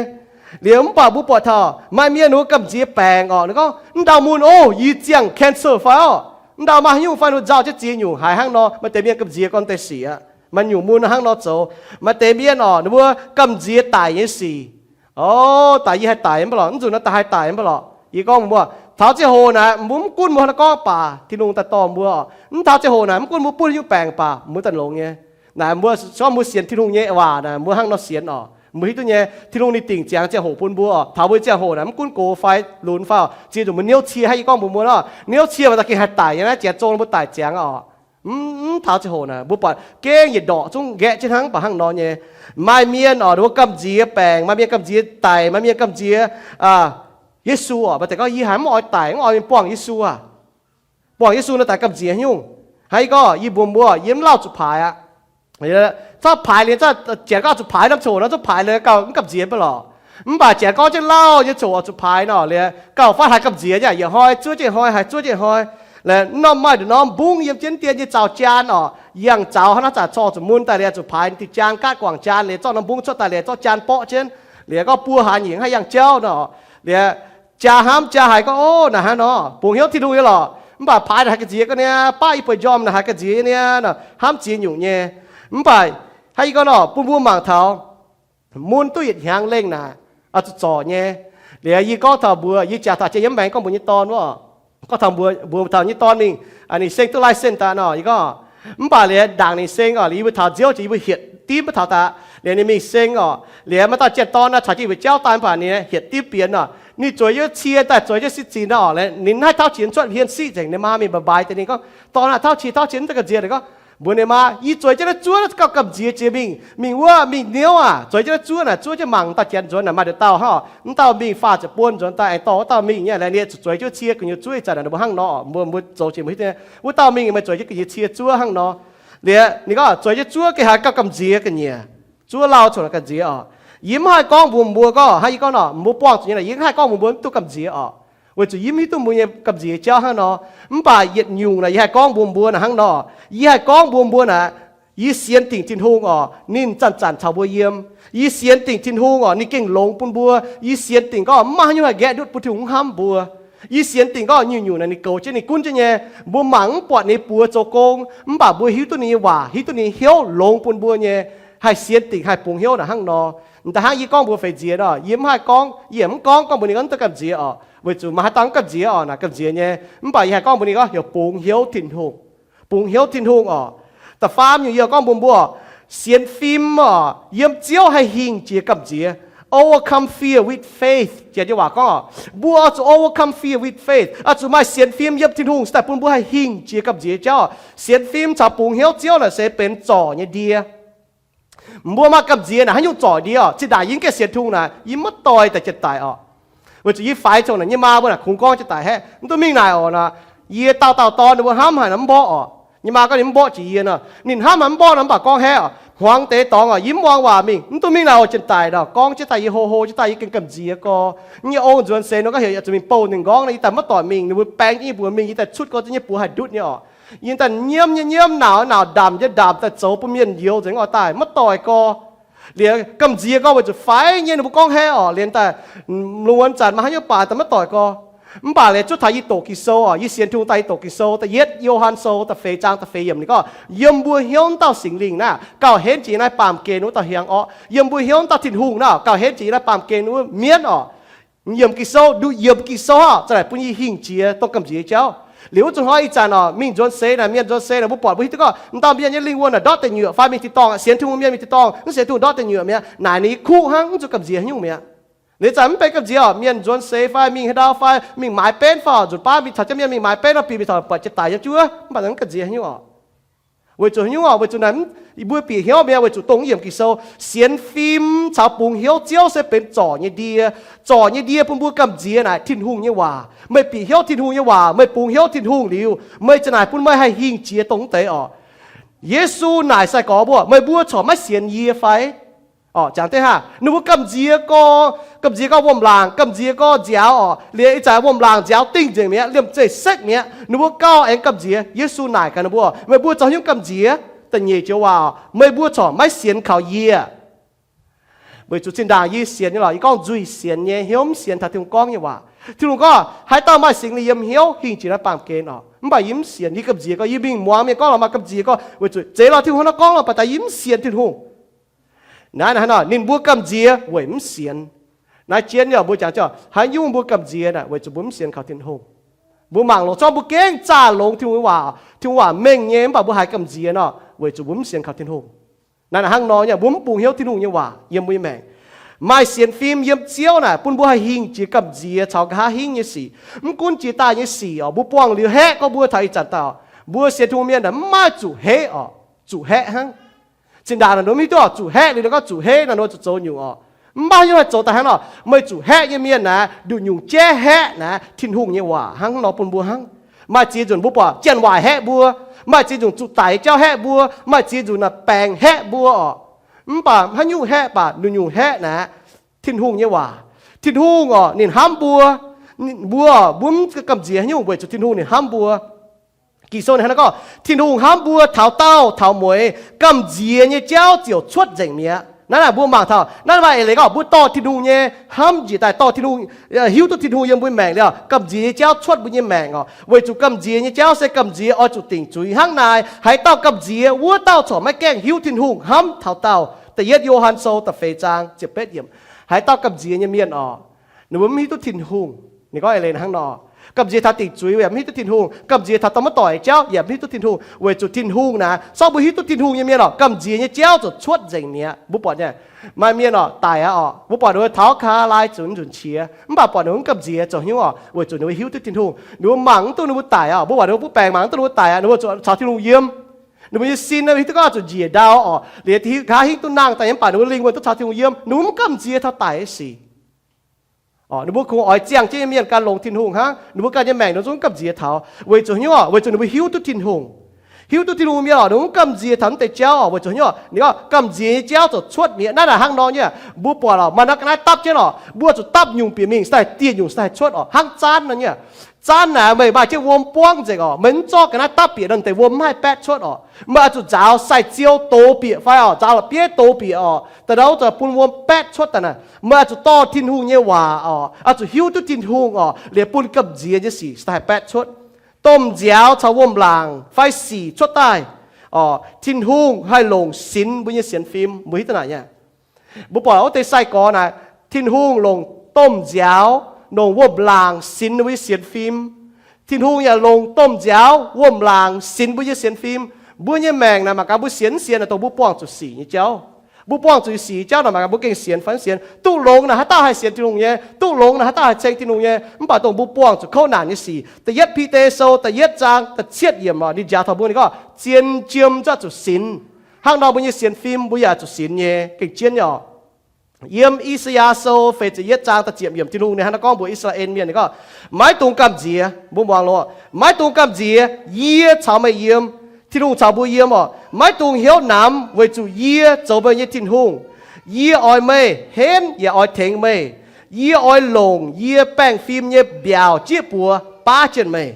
Liuz mv baac mbuo buatc taux maaih mienh ninh mbuo gamh nziex baengc orqc, ninh gorngv, Mv ndau mun oc, yie ziangh cancer fai orqc? Mv ndau maaih haaix nyungc fai? Ninh mbuo nzauh jienv ziex nyungc haiz hnangv nor. Maaih deix mienh gamh nziex gorn deix sic aqv. Maaih nyungc mun hnangv nor zoux. Maaih deix mienh orqc, ninh mbuo gamh nziex daic nyei sic. O, daic, yie haih daic mv baac lorqc, mv nzunc naaiv daaih haih daic mv baac lorqc. Yie gorngv mbuo, taux ziangh hoc naaic mbuo mv gunv mbuo haaix nor gorngv baac, Tin-Hungh daaih dorh mbuo orqc. Mv taux ziangh hoc naaic mv gunv mbuo buov haaix nyungc baengc baac, mbuo daaih longx nyei. Naaic mbuo, se gorngv mbuo sienx Tin-Hungh nyei waac naaic, mbuo hnangv nor sienx orqc, mbuo hiuv duqv nyei, Tin-Hungh ninh dingc ziangx ziangh hoc bun mbuo orqc. Taux mbuo ziangh hoc naaic mv gunv gox fai lunx fai orqc, ziex nyungc mbuo niouv cie, hnangv yie gorngv mbuox mbuo nor, niouv cie maaih daaih gengh haih daic nyei naaiv, janx zong mbuo daic ziangx orqc. Mv taux ziangh hoc naaic mbuo buatc gengh yietc ndorqc zungv nqaeqv jienv hnangv, mv baac hnangv nor nyei. Maaih mienh orqc, ninh mbuo gamh nziex baengc, maaih mienh gamh nziex daic, maaih mienh gamh nziex Yesu orqc. Maaih deix gorngv, Yie haiz mv oix daic, mv oix mingh buangh Yesu aqv. Buangh Yesu nor daaih gamh nziex haaix nyungc? Hnangv yie gorngv, yie mbuox mbuo, yie mv lauh zuqc paaix aqv. Zungv paaix liuz, janx gorngv zuqc paaix norm coc nor, zungv paaix liuz gauh mv gamh nziex mv baac lorqc. Mv baac janx gorngv jienv lauh nyei coc oix zuqc paaix nor, liuz gauh fatv haiz gamh nziex nyei. Yietc hnoi zuov jienv hnoi, haiz zuov jienv hnoi. Liuz norm maaih nduqc norm mbungv yiem jienv dien nyei zaux jaan orqc, yangh zaux hnangv naaiv zanc corc zuqc mun daaih liuz zuqc paaix diuh jaan, gaatv guangc jaan liuz zorqv norm mbungv cuotv daaih liuz zorqv jaan borqv jienv. Liuz gorngv buo hlaax nyeic hnangv yangh jauv nor, liuz jaa hnamv jaa haiz gorngv, Ov, naaic hnangv nor bungx hnyouv Tin-Hungh nyei lorqc. Mv baac paaix naaic haiz gamh nziex ga'naaiv, baav i bueix njormh naaic haiz gamh nziex nyei niaa, hnamv ziex nyungc nyei. Mv baac hnangv yie gorngv nor, bun mbuo mangc taux mun duqv yietc hnyangx lengh naaic, oix zuqc zorc nyei. Liuz yie gorngv taux mbuox, yie jaax taux jiex yiem maengx gorngv mbuox nyei dorn wuov, gorngv taux mbuox, mbuox taux nyei dorn mingh, ninh seng duqv license daaih nor, yie gorngv, mv baac liuz ndaangc ninh seng orqc, liuz yie mbuo taux nziouv jiex yie mbuo hietc dimv maiv taux daaih. Liuz ninh mingh seng orqc, liuz maaih dauh janx-dorn naaic caux jienv yie mbuo jauv daaih mv baac ninh hietc dimv bienx orqc, ninh zueiz jienv cie daaih, zueiz jienv siqv zinh orqc, ninh mv haih tauv qiex cuotv hmien siqv nzengc. Ninh maa mingh mba'mbaaix deix ninh gorngv, Dorn aah, tauv qiex, tauv qiex, mv deix gamh nziex. Ninh gorngv, mbuox ninh maa, Yie zueiz jienv naaiv zuov gauh gamh nziex jiex mingh, mingh wuov mingh niouv aac. Zueiz jienv naaiv zuov naaic, zuov jienv mangc dauh janx nzuonx naaic maaih nduqc dauh hnangv, mv dauh mingh faah ziepc buon nzuonx daaih aengx dorh wuov dauh mingh nyei. Laengz ninh zuqc zueiz jienv cie gu'nyuoz zuov ih zanc naaic, ninh mbuo hnangv nor, mbuo, mbuo zoux jiex mbuo hiuv duqv wuov dauh mingh meih zueiz jienv gu'nyuoz cie zuov hnangv nor. Liuz ninh gorngv zueiz jienv zuov gengh haiz gauh gamh nziex ga'nyiec. Zuov lauh coc naaic gamh nziex orqc. Yie mv haih gorngv mbuox mbuo gorngv, hnangv yie gorngv nor, mbuo buangh zuqc nyei naaic, yie mv haih gorngv mbuox mbuo mv duqv gamh nziex orqc, weic zuqc yie mv hiuv duqv mbuo nyei gamh nziex jauv hnangv nor. Mv baac yietc nyungc naaic yie haih gorngv mbuox mbuo naaic hnangv nor. Yie haih gorngv mbuox mbuo naaic, yie sienx dingc Tin-Hungh orqc, ninh zanc-zanc caux mbuo yiem. Yie sienx dingc Tin-Hungh orqc, ninh gengh longx bun mbuo. Yie sienx dingc gorngv mv maaih haaix nyungc haih nqaeqv ndutv bun Tin-Hungh hnamv mbuo. Yie sienx dingc gorngv nyungc-nyungc naaic ninh goux jienv, ninh gunv jienv nyei. Mbuo mangc mv buatc ninh buoz zoux gong, mv baac mbuo hiuv duqv ninh nyei waac, hiuv duqv ninh hnyouv longx bun mbuo nyei, haih sienx dingc, haih bungx hnyouv naaic hnangv nor. M'daaih hnangv yie gorngv mbuox feix nziex nor, yie mv haih gorngv, yie mv gorngv gorngv mbuox ninh gorngv mv duqv gamh nziex orqc, weic zuqc maaih haaix dauh mv gamh nziex orqc naaic gamh nziex nyei. Mv baac yie haih gorngv mbuox ninh gorngv heuc bungx hnyouv Tin-Hungh. Bungx hnyouv Tin-Hungh orqc. Da'faam nyungc yie gorngv mbuox mbuo, sienx fim orqc, yiem Ziouv haih hingh jiex gamh nziex. Overcome fear with faith. Janx nyei waac gorngv orqc, mbuo oix zuqc overcome fear with faith. Oix zuqc maaih sienx fim yiem Tin-Hungh se daaih bun mbuo haih hingh jiex gamh nziex jauv orqc. Sienx fim caux bungx hnyouv Ziouv naaic se benx zorc nyei ndie. Mbuo maaih gamh nziex naaic haaix nyungc zorc ndie orqc? Zinh ndaangc yie mv gaengh sienx Tin-Hungh naaic, yie maiv doix daaih jiex daic orqc. Weic zuqc yie faix congx naaic nyei maa mbuo naaic kungx gorngv jiex daic haeqv, mv duqv mingh naaic orqc nor. Yie dauh dauh dorn ninh mbuo hnamv haaix nor mv mborqv orqc. Nyei maa gorngv ninh mv mborqv jiex yie nor, ninh hnamv haaix mv mborqv nor, mv baac gorngv haeqv orqc. Hmuangx deix dorngx oc, yie mv muangx waac mingh, mv duqv mingh naaic oc, janx-daic oc, gorngv jienv daaih yie hlo hlo jienv daaih yie gengh gamh nziex gorx. Yie ong nzuonx seix nor gorngv heuc yie zuqc mingh bouh ninh nqorngv nor, yie daaih maiv doic mingh, ninh mbuo baeng jienv yie mbuox mingh, yie daaih cutv gorx zunv nyei buoz haih ndutv nyei oc. Yie daaih nyiemv nyei nyiemv, nauc nauc ndamc nyei ndamc, daaih zoux bun mienh njoux nzengc oc, daaih maiv doic gorx. Liuz gamh nziex gorx weic zuqc faix nyei, ninh mbuo gorngv haiv oc, liuz daaih lungh wuonx zanc maaih haaix nyungc baac daaih maiv doic gorx. Mv baac liuz zuov taux yie doqc Ging-Sou oc, yie sienx Tin-Hungh daaih yie doqc Ging-Sou, da'yietv Yo^han Sou da'feix zaang da'feix yiemc ninh gorngv, yiem mbuo hnyouv wuov dauh Singx Lingh naaiv gauh henv jiex naaiv baamh gen wuov dauh hiaang orqv. Yiem mbuo hnyouv wuov dauh Tin-Hungh naaiv gauh henv jiex naaiv baamh gen wuov mienv oc. Yiemc Ging-Sou, nduqc yiemc Ging-Sou oc, za'gengh bun yie hingh jiex dongh gamh nziex jauv. Liuz wuov zuqc hnoi ih zanc oc, mingh nzuonx seix naaic, mienh nzuonx seix naaic, mbuo buatc mbuo hiuv duqv gorngv m'dauh mienh nyei lingh wuonh naaic ndortv deic nyuoqc fai mingh tin-dorngh sienx Tin-Hungh mienh mingh tin-dorngh, mv sienx Tin-Hungh ndortv deic nyuoqc mi'aqv. Naaic ninh kuv hnangv, mv zuqc gamh nziex haaix nyungc mi'aqv. Liuz zanc mv benx gamh nziex oc, mienh nzuonx seix fai mingh haaix ndau fai mingh maaiz benv fai oc, nzunc baav mingh taux jienv mienh mingh maaiz benv nor, bieqc mingh taux buatc jiex daic nyei juov, mv baac mv gamh nziex haaix nyungc oc. Weic zuqc haaix nyungc oc? Weic zuqc naaic mbuo bieqc hnyouv mi'aqv, weic zuqc dongh yiemc Ging-Sou, sienx fim caux bungx hnyouv Ziouv se benx zorc nyei ndie. Zorc nyei ndie bun mbuo gamh nziex naaic Tin-Hungh nyei waac. Meih bieqc hnyouv Tin-Hungh nyei waac, meih bungx hnyouv Tin-Hungh liuz, meih za'naaic bun meih haih hingh jiex dongh mv deix oc. Yesu naaic sai-gorx mbuo, meih mbuo corc maiv sienx yie fai? Oc, jangx deix haah, ninh mbuo gamh nziex gorx, gamh nziex gorx wuom-laangc, gamh nziex gorx nziaaux oc. Liuz ih zanc wuom-laangc nziaaux dingh nzengc mi'aqv, liemh zeih sekv mi'aqv, ninh mbuo gauh aengx gamh nziex. Yesu naaic gaax ninh mbuo, meih mbuo zoux haaix nyungc gamh nziex? Da'nyeic joux waac oc, meih mbuo corc maiv sienx kaux yie. Weic zuqc zinh ndaangc yie sienx nyei lorqc, yie gorngv nzuih sienx nyei, hnyouv mv sienx taux Tin-Hungh gorngv nyei waac. Tin-Hungh gorngv haaix dauh maaih Singx Lingh yiem hnyouv hingh jiex naaiv baamh gen oc. Mv baac yie mv sienx, yie gamh nziex gorx, yie mingh muangx mienh gorngv lorqc maaih gamh nziex gorx, weic zuqc zeiz lorz Tin-Hungh hnangv naaiv gorngv lorqc, baac daaih yie mv sienx Tin-Hungh. Naaiv, naaiv, ninh mbuo gamh nziex weic mv sienx. Naaiv jienv yaac mbuo jangx jienv haaix nyungc mbuo gamh nziex naaic, weic zuqc mbuo mv sienx kaux Tin-Hungh. Mbuo mangc longc zorqv mbuo gengh zaah longx Tin-Hungh waac, Tin-Hungh waac mengh nyei, mv baac mbuo haiz gamh nziex nor, weic zuqc mbuo mv sienx kaux Tin-Hungh. Naaiv hnangv nor nyei, mbuo mv bungx hnyouv Tin-Hungh nyei waac yiem mbuo nyei maengc. Maaih sienx fim yiem Ziouv naaic bun mbuo haih hingh jiex gamh nziex caux nqa'haav hingv nyei sic. Mv gunv jiex daaih nyei sic oc, mbuo buangh liuz haeqv gorngv mbuo taux ih zanc dauh, mbuo sienx Tin-Hungh mienh naaic mv maaih zuqc haeqv oc, zuqc haeqv hnangv. Zinh ndaangc naaic nor mv hiuv duqv oc, zuqc haeqv liuz nor gorngv zuqc haeqv naaic nor zuqc zoux nyungc oc. Mv baac haaix nyungc haih zoux daaih hnangv nor, meih zuqc haeqv nyei mienh naaic nduqc nyungc jaiv haeqv naaic Tin-Hungh nyei waac hnangv nor bun mbuo hnangv. Maaih ziex nzunc mbuo buatc janx-waaic haeqv mbuo, maaih ziex nzunc zuqc daic nyei jauv haeqv mbuo, maaih ziex nzunc naaic baengc haeqv mbuo oc. Mv baac haaix nyungc haeqv baac nduqc nyungc haeqv naaic Tin-Hungh nyei waac. Tin-Hungh oc ninh hnamv mbuo. Mbuo, mbuo mv gamh nziex haaix nyungc weic zuqc Tin-Hungh ninh hnamv mbuo. Ging-Sou ninh hnangv naaiv gorngv, Tin-Hungh hnamv mbuo taux daauh taux mueiz, gamh nziex nyei jauv ziouc cuotv nzengc mi'aqv. Naaiv naaic mbuo mangc taux naaiv maaih eix leiz gorngv mbuo dorh Tin-Hungh nyei hnamv njiec daaih, dorh Tin-Hungh, hiuv duqv Tin-Hungh yiem mbuo maengc liuz, gamh nziex nyei jauv cuotv mbuo nyei maengc oc. Weic zuqc gamh nziex nyei jauv se gamh nziex oix zuqc dingc zuiz hnangv naaic, haaix dauh gamh nziex wuov dauh corc maiv gaengh hiuv Tin-Hungh hnamv taux daauh. Da'yietv Yo^han Sou da'feix zaang ziepc betv yiemc. Haaix dauh gamh nziex nyei mienh oc, ninh mbuo mv hiuv duqv Tin-Hungh. Ninh gorngv eix leiz hnangv nor, gamh nziex taux dingc zuiz weic mv hiuv duqv Tin-Hungh, gamh nziex taux dongh maiv doic jauv yaac mv hiuv duqv Tin-Hungh. Weic zuqc Tin-Hungh naaic, sortv mbuo hiuv duqv Tin-Hungh nyei mienh oc, gamh nziex nyei jauv ziouc cuotv nzengc mi'aqv. Mbuo buatc nyei, maaih mienh oc daic aqv oc, mbuo buatc ninh mbuo taux kaax laai zuqc nzunc qiex, mv baac buatc ninh mbuo mv gamh nziex zoux haaix nyungc oc, weic zuqc ninh mbuo hiuv duqv Tin-Hungh. Ninh mbuo mangc mv duqv ninh mbuo daic oc, mbuo buatc ninh mbuo butv baengc mangc mv duqv ninh mbuo daic aqv, ninh mbuo zuqc caux Tin-Hungh yiem. Ninh mbuo nyei sin hiuv duqv gorngv zuqc njiec ndau oc, liuz nqa'haav hingv duqv nangh daaih nyei, mv baac ninh mbuo lingh wuonh duqv caux Tin-Hungh yiem, ninh mbuo mv gamh nziex taux daic nyei sic. Ninh mbuo kungx oix ziangh jienv nyei mienh gan longx Tin-Hungh hnangv, ninh mbuo ganh nyei maengc ninh zungv gamh nziex taux. Weic zuqc haaix nyungc? Weic zuqc ninh mbuo hiuv duqv Tin-Hungh. Hiuv duqv Tin-Hungh mienh oc, ninh mbuo mv gamh nziex taux mv deix jauv oc. Weic zuqc haaix nyungc? Ninh gorngv gamh nziex nyei jauv ziouc cuotv mi'aqv. Naaiv naaic hnangv nor nyei, mbuo buatc oc, maaih norm ga'naaiv dapv jienv oc, mbuo zuqc dapv nyungc bieqc mingh se daaih dieh nyungc se daaih cuotv oc, hnangv zaanv nor nyei. Zaanv naaic meih maaih jienv wuom buangv nzengc oc, meih mv zorqv ga'naaiv dapv bieqc nor, deix wuom mv haih baetv cuotv oc. Meih oix zuqc nzaaux sai-ziou dox bieqc fai oc, nzaaux la'bieiv dox bieqc oc, da'ndouv zuqc bun wuom baetv cuotv daaih naaic. Meih oix zuqc dorh Tin-Hungh nyei waac oc, oix zuqc hiuv duqv Tin-Hungh oc, liuz bun gamh nziex nyei sic se daaih haih baetv cuotv. Domh nziaaux caux wuom-laangc fai sic cuotv daaih oc, Tin-Hungh haih longc sinx mbuo nyei sienx fim. Mbuo hiuv duqv naaic nyei. Mbuo buatc wuov deix sai-gorx naaic, Tin-Hungh longc domh nziaaux, longc wuom-laangc sinx mbuo nyei sienx fim. Tin-Hungh yaac longc domh nziaaux, wuom-laangc sinx mbuo nyei sienx fim. Mbuo nyei maengc naaic mangc gaax mbuo sienx mv sienx naaic dongh mbuo buangh zuqc sic nyei jauv. Mbuo buangh zuqc sic nyei jauv naaic mangc gaax mbuo gengh sienx fai mv sienx. Duqv longx naaic haaix dauh haih sienx Tin-Hungh nyei, duqv longx naaic haaix dauh haih ceng Tin-Hungh nyei, mv baac dongh mbuo buangh zuqc kouv naanc nyei sic. Da'yietv Bide Sou da'yietv zaang da'cietv yiemc oc, ninh njaaux taux mbuo, ninh gorngv zien jiem zuqc sinx. Hnangv nor mbuo nyei sienx fim mbuo yaac zuqc sinx nyei, gengh jienv nyei oc. Yiem I^saa^yaa Sou feix ziepc yietv zaang da'ziepc yiemc Tin-Hungh ninh hnangv naaiv gorngv mbuox I^saa^laa^en Mienh, ninh gorngv, maiv dungx gamh nziex, mbuo muangx loz, maiv dungx gamh nziex, yie caux meih yiem. Tin-Hungh caux mbuo yiem orqc. Maiv dungx hnyouv namx, weic zuqc yie zoux meih nyei Tin-Hungh. Yie oix meih henv yaac oix tengx meih. Yie oix longc yie baengh fim nyei mbiaauc jieqv buoz baav jienv meih.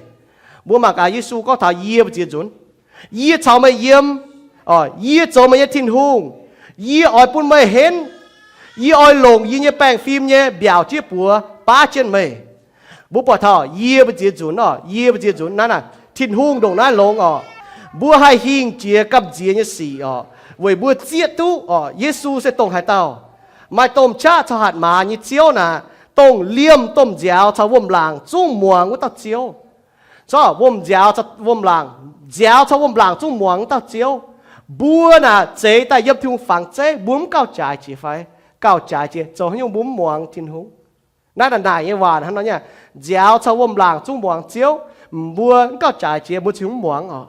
Mbuo mangc gaax Yesu gorngv taux yie mbu'ziex nzunc. Yie caux meih yiem, yie zoux meih nyei Tin-Hungh. Yie oix bun meih henv. Yie oix longc yie nyei baengh fim nyei mbiaauc jieqv buoz baav jienv meih. Mbuo buatc taux yie mbu'ziex nzunc orqc, yie mbu'ziex nzunc naaiv, Tin-Hungh ndongc naaiv longx orqc. Mbuo haih hingh jiex gamh nziex nyei sic orqc, weic mbuo zieqv duqv orqc, Yesu se dongh haaix dauh. Maaih domh qaqv caux hatc maaz nyei Ziouv naaic, dongh liemh domh nziaaux caux wuom-laangc zungv muangx wuov dauh Ziouv. Corc wuom-nziaaux caux wuom-laangc, nziaaux caux wuom-laangc zungv muangx wuov dauh Ziouv. Mbuo naaic zeix daaih yiem Tin-Hungh fangx zeiv, mbuo mv gauh jaaix jiex fai? Gauh jaaix jiex, zoux haaix nyungc mbuo mv muangx Tin-Hungh? Naaiv naaic nyei waac hnangv nor nyei, nziaaux caux wuom-laangc zungv muangx Ziouv, mbuo mv gauh jaaix jiex, mbuo ziouc mv muangx orqc.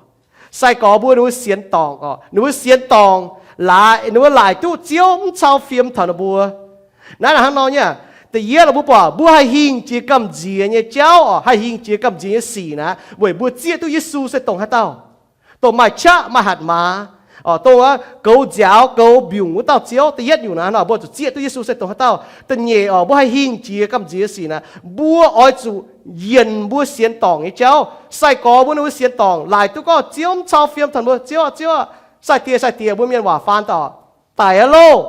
Sai-gorx mbuo ninh mbuo sienx dorngc orqc, ninh mbuo sienx dorngc, laaix ninh mbuo laaic duqv Ziouv mv cau fiem taux ninh mbuo. Naaiv naaic hnangv nor nyei, da'yietv mbuo buatc mbuo haih hingh jiex gamh nziex nyei jauv orqc, haih hingh jiex gamh nziex nyei sic naaic, weic mbuo zieqv duqv Yesu se dongh haaix dauh. Dongh maaih qaqv maaih hatc maaz, dongh goux nziaaux goux mbiungc wuov dauh Ziouv. Da'yietv nyungc naaic hnangv nor mbuo zuqc zieqv duqv Yesu se dongh haaix dauh. Da'nyeic orqc, mbuo haih hingh jiex gamh nziex sic naaic, mbuo oix zuqc yienc mbuo sienx dorngc nyei jauv. Sai-gorx mbuo ninh mbuo sienx dorngc, laaic duqv gorngv Ziouv mv cau fiem taux mbuo, Ziouv, Ziouv, sai-diex, sai-diex, mbuo mienh waac faan daaih, daic aqv loh.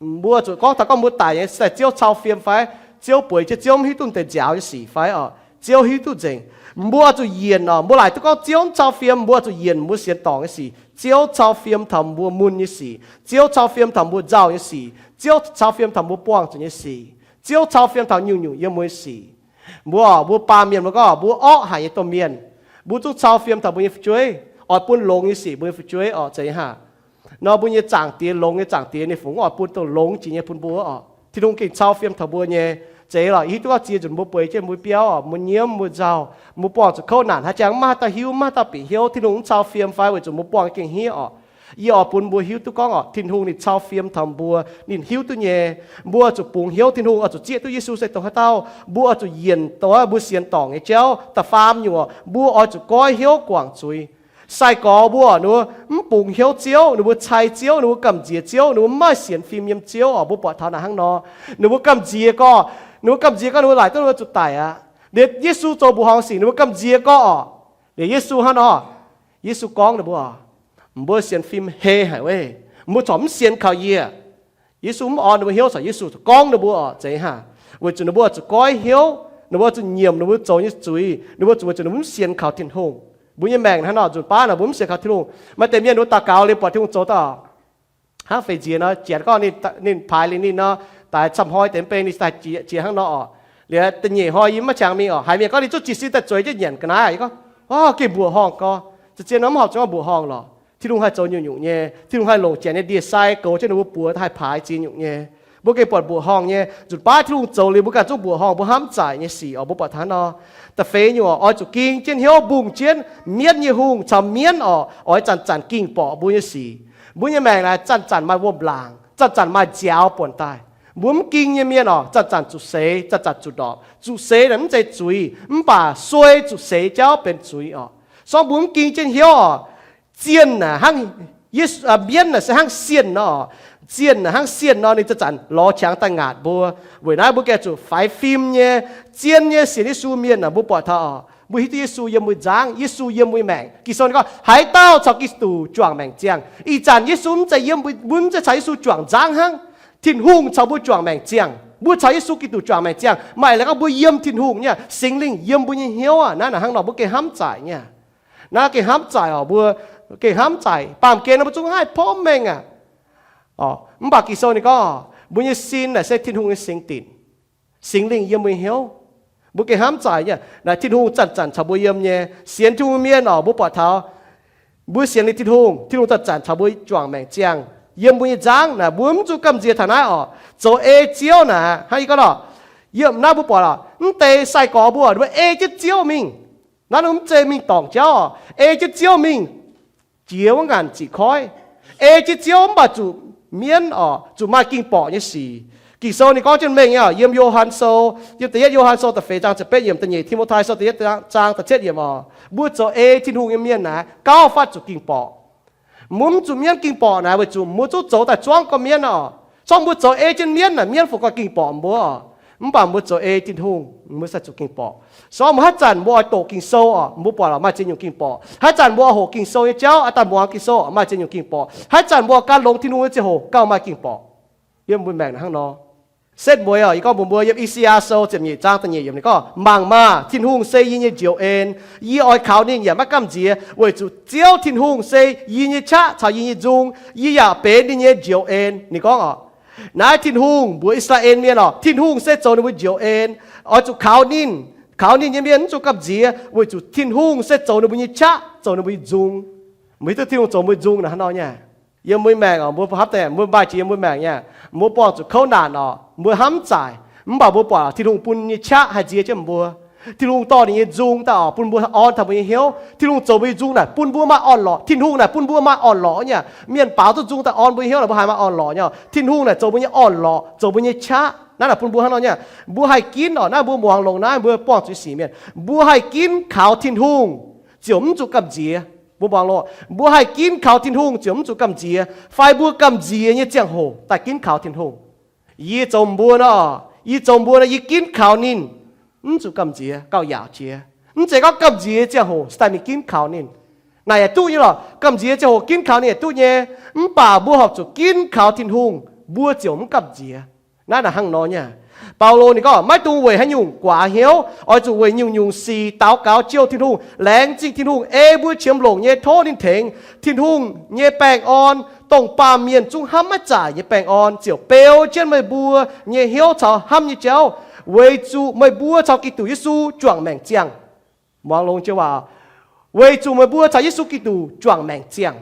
Mbuo zuqc gorngv taux gorngv mbuo daic nyei se Ziouv cau fiem fai? Ziouv bueix jienv, Ziouv mv hiuv duqv deix nziaaux nyei sic fai orqc? Ziouv hiuv duqv nzengc. Mbuo oix zuqc yienc orqc, mbuo laaic duqv gorngv Ziouv mv cau fiem, mbuo oix zuqc yienc mbuo sienx dorngc nyei sic. Ziouv cau fiem taux mbuo mun nyei sic. Ziouv cau fiem taux mbuo nzauh nyei sic. Ziouv cau fiem taux mbuo buangh zuqc nyei sic. Ziouv cau fiem taux nyungc-nyungc yiem mbuo nyei sic. Mbuo, mbuo baamh mienh mbuo gorngv mbuo orqv haic nyei domh mienh, mbuo zungv cau fiem taux mbuo nyei fu'jueiv, oix bun longx nyei sic mbuo nyei fu'jueiv orqc, zeiz hnangv nor mbuo nyei Zaangc Diex, longx nyei Zaangc Diex, ninh fungx oix bun dongh longx jiex nyei bun mbuo orqc. Tin-Hungh gengh cau fiem taux mbuo nyei. Zeiz lorqc, hiuv duqv gorngv ziex nzunc mbuo bueix jienv mbuo biauv orqc, mbuo nyiemv, mbuo nzauh, mbuo buangh zuqc kouv naanc, haaix jangx mv maaih haaix dauh hiuv, mv maaih haaix dauh bieqc hnyouv, Tin-Hungh mv cau fiem fai? Weic zuqc mbuo buangh gengh hniev orqc. Yie oix bun mbuo hiuv duqv gorngv orqc, Tin-Hungh ninh cau fiem taux mbuo, ninh hiuv duqv nyei. Mbuo zuqc bungx hnyouv, Tin-Hungh oix zuqc zieqv duqv Yesu se dongh haaix dauh. Mbuo oix zuqc yienc dongh mbuo sienx dorngc nyei jauv. Da'faam nyungc, mbuo oix zuqc goiv hnyouv guangc zuiz. Sai-gorx mbuo ninh mbuo mv bungx hnyouv Ziouv, ninh mbuo cai Ziouv, ninh mbuo gamh nziex Ziouv, ninh mbuo mv maaih sienx fim yiem Ziouv orqc. Mbuo buatc taux naaic hnangv nor, ninh mbuo gamh nziex gorqv, ninh mbuo gamh nziex gorqv, ninh mbuo laaic duqv ninh mbuo zuqc daic aqv. Liuz Yesu zoux mbuoqc horngh sic ninh mbuo gamh nziex gorqv orqc. Liuz Yesu hnangv nor, Yesu gorngv ninh mbuo, mbuo sienx fim hei haic wuov, mbuo corc mv sienx kaux yie. Yesu mv orn ninh mbuo hnyouv, corc Yesu gorngv ninh mbuo orqc, zeiz hnangv. Weic zuqc ninh mbuo zuqc goiv hnyouv, ninh mbuo zuqc nyiemc ninh mbuo zoux nyei zuiz, ninh mbuo zuqc, weic zuqc ninh mbuo mv sienx kaux Tin-Hungh. Mbuo nyei maengc hnangv nor, nzunc baav nor mbuo mv sienx kaux Tin-Hungh. Maaih deix mienh ninh mbuo daux gaux liuz buatc Tin-Hungh zoux daaih hnangv feix nziex nor, janx gorngv ninh, ninh paaix liuz ninh nor, daaih camv hnoi deix mv bei ninh daaih jiex hnangv nor orqc. Liuz da'nyeic hnoi yie mv maaih qangx mingh orqc. Haiz mienh gorngv ninh zungv jiez sin daaih zueiz jienv nyanc ga'naaiv, yie gorngv, o, gengh mbuoqc horngh gorx. Za'gengh nor mv horpc zuqc gorngv mbuoqc horngh lorqc. Tin-Hungh haih zoux nyungc-nyungc nyei. Tin-Hungh haih longc janx nyei ndie-sai goux jienv ninh mbuo buoz haih paaix ziex nyungc nyei. Mbuo gengh buatc mbuoqc horngh nyei. Nzunc baav Tin-Hungh zoux liuz mbuo ganh zungv mbuoqc horngh, mbuo hnamv zaaic nyei sic orqc. Mbuo buatc hnangv nor. Da'feix nyungc orqc, oix zuqc ging jienv hnyouv mbungh jienv mienv nyei hungh caux mienv orqc, oix zanc-zanc ging borqc mbuo nyei sic. Mbuo nyei maengc naaic zanc-zanc maaih wuom-laangc, zanc-zanc maaih nziaaux buonc daaih. Mbuo mv ging nyei mienh orqc, zanc-zanc zuqc seix, zanc-zanc zuqc ndorpc. Zuqc seix naaic mv zeiz zuiz, mv baac suei zuqc seix jauv benx zuiz orqc. Sorng mbuo mv ging jienv hnyouv orqc, zienh naaic hnangv, mienv naaic se hnangv sienh nor. Zienh naaic hnangv sienh nor, ninh zanc-zanc lorz qangx daaih ngaatc mbuo. Weic naaiv mbuo gengh zuqc faix fim nyei, zien nyei sienx Yesu mienh naaic, mbuo buatc taux orqc, mbuo hiuv duqv Yesu yiem mbuo nzangv, Yesu yiem mbuo nyei maengc. Ging-Sou ninh gorngv, haaix dauh caux Giduc juangc maengc ziangh. Ih zanc Yesu mv zeiz yiem mbuo, mbuo mv zeiz caux Yesu juangc nzangv hnangv. Tin-Hungh caux mbuo juangc maengc ziangh. Mbuo caux Yesu Giduc juangc maengc ziangh, maaih leiz gorngv mbuo yiem Tin-Hungh nyei, Singx Lingh yiem mbuo nyei hnyouv aqv. Naaiv naaic hnangv nor mbuo gengh hnamv zaaic nyei. Naaiv gengh hnamv zaaic orqc, mbuo gengh hnamv zaaic. Baamh gen nor mbuo zungv haih porv mengh aqv. Mv baac Ging-Sou ninh gorngv, mbuo nyei sin naaic se Tin-Hungh nyei singx dinc. Singx Lingh yiem mbuo nyei hnyouv. Mbuo gengh hnamv zaaic nyei. Naaic Tin-Hungh zanc-zanc caux mbuo yiem nyei. Sienx Tin-Hungh mienh orqc, mbuo buatc taux mbuo sienx liuz Tin-Hungh, Tin-Hungh zanc-zanc caux mbuo juangc maengc ziangh, yiem mbuo nyei nzangv naaic, mbuo mv zuqc gamh nziex taux naaiv orqc. Zoux ei Ziouv naaic, hnangv yie gorngv lorqc, yiem naaiv mbuo buatc lorqc, mv deix sai-gorx mbuo, ninh mbuo ei jienv Ziouv mingh. Naaiv mv zeiz mingh dorngc jauv orqc, ei jienv Ziouv mingh jiex wuov ngaanc ziqc koiv. Ei jienv Ziouv mv baac zuqc mienv orqc, zuqc maaih ging borqc nyei sic. Ging-Sou ninh gorngv jienv mengh nyei oc, yiem Yo^han Sou, yiem da'yietv Yo^han Sou da'feix zaang ziepc betv yiemc, da'nyeic Ti^mo^tai Sou da'yietv zaang da'cietv yiemc oc, mbuo zoux ei Tin-Hungh nyei mienh naaic gauh fatv zuqc ging-borqc. Mbuo mv zuqc mienv ging-borqc naaic weic zuqc mbuo zungv zoux daaih zuangv gorqv-mienv oc. Corc mbuo zoux ei jienv mienv naaic, mienv fungc gauh ging-borqc mbuo oc. Mv baac mbuo zoux ei Tin-Hungh, mbuo sai zuqc ging-borqc. Corc mbuo haaix zanc mbuo oix doqc Ging-Sou oc, mbuo buatc maaih ziex nyungc ging-borqc. Haaix zanc mbuo oix hoqc Ging-Sou nyei jauv, aa daaih muangx Ging-Sou oc, maaih ziex nyungc ging-borqc. Haaix zanc mbuo ganh longx Tin-Hungh nyei ziangh hoc gauh maaih ging-borqc. Yiem mbuo maengc hnangv nor. Setv mueiz oc, yie gorngv mbuox mbuo yiem I^saa^yaa Sou ziepc nyeic zaang da'nyeic yiemc ninh gorngv, mangc maah! Tin-Hungh se yie nyei njoux en. Yie oix kaux ninh yaac maiv gamh nziex, weic zuqc Ziouv Tin-Hungh se yie nyei qaqv caux yie nyei nzung. Yie yaac benx ninh nyei njoux en. Ninh gorngv oc, naaiv Tin-Hungh mbuox I^saa^laa^en Mienh oc, Tin-Hungh se zoux ninh mbuo njoux en. Oix zuqc kaux ninh. Kaux ninh nyei mienh mv zuqc gamh nziex weic zuqc Tin-Hungh se zoux ninh mbuo nyei qaqv, zoux ninh mbuo nyei nzung. Meih hiuv duqv Tin-Hungh zoux mbuo nzung naaic hnangv nor nyei? Yiem mbuo maengc oc, mbuo hnamv deix mbuo maaih jiex yiem mbuo maengc nyei, mbuo buangh zuqc kouv naanc oc, mbuo hnamv zaaic, mv baac mbuo buatc Tin-Hungh bun nyei qaqv haih nziex jienv mbuo. Tin-Hungh dorh ninh nyei nzung daaih oc, bun mbuo orn taux mbuo nyei hnyouv. Tin-Hungh zoux mbuo nyei nzung naaic bun mbuo maaih orn-lorqc. Tin-Hungh naaic bun mbuo maaih orn-lorqc nyei. Mienh baaux duqv nzung daaih orn mbuo nyei hnyouv naaic, mbuo haiz maaih orn-lorqc nyei oc. Tin-Hungh naaic zoux mbuo nyei orn-lorqc, zoux mbuo nyei qaqv. Naaiv naaic bun mbuo hnangv nor nyei. Mbuo haih ginv oc, naaiv mbuo muangx longx naaiv, mbuo buangh zuqc sic mienh, mbuo haih ginv kaux Tin-Hungh ziouc mv zuqc gamh nziex. Mbuo muangx longx, mbuo haih ginv kaux Tin-Hungh ziouc mv zuqc gamh nziex, fai mbuo gamh nziex nyei ziangh hoc daaih ginv kaux Tin-Hungh. Yie zoux mbuo nor, yie zoux mbuo nor, yie ginv kaux ninh mv zuqc gamh nziex, gauh yaauc jiex. Mv zeiz gorngv gamh nziex ziangh hoc se daaih mingh ginv kaux ninh. Naaic yaac duqv nyei lorqc. Gamh nziex ziangh hoc ginv kaux ninh yaac duqv nyei. Mv baac mbuo horpc zuqc ginv kaux Tin-Hungh, mbuo ziouc mv gamh nziex. Naaiv naaic hnangv nor nyei. Baulo ninh gorngv, maiv dungx weic haaix nyungc guaax hnyouv, oix zuqc weic nyungc-nyungc sic daux gaux jouh Tin-Hungh, laengz zingh Tin-Hungh ei mbuo qiemx longc nyei tov ninh tengx. Tin-Hungh nyei baengh orn, dongh baamh mienh zungv hnamv maiv zaaic nyei baengh orn, ziouc beu jienv meih mbuo nyei hnyouv caux hnamv nyei jauv, weic zuqc meih mbuo caux Giduc Yesu juangc maengc ziangh. Muangx longx jienv waac, weic zuqc meih mbuo caux Yesu Giduc juangc maengc ziangh.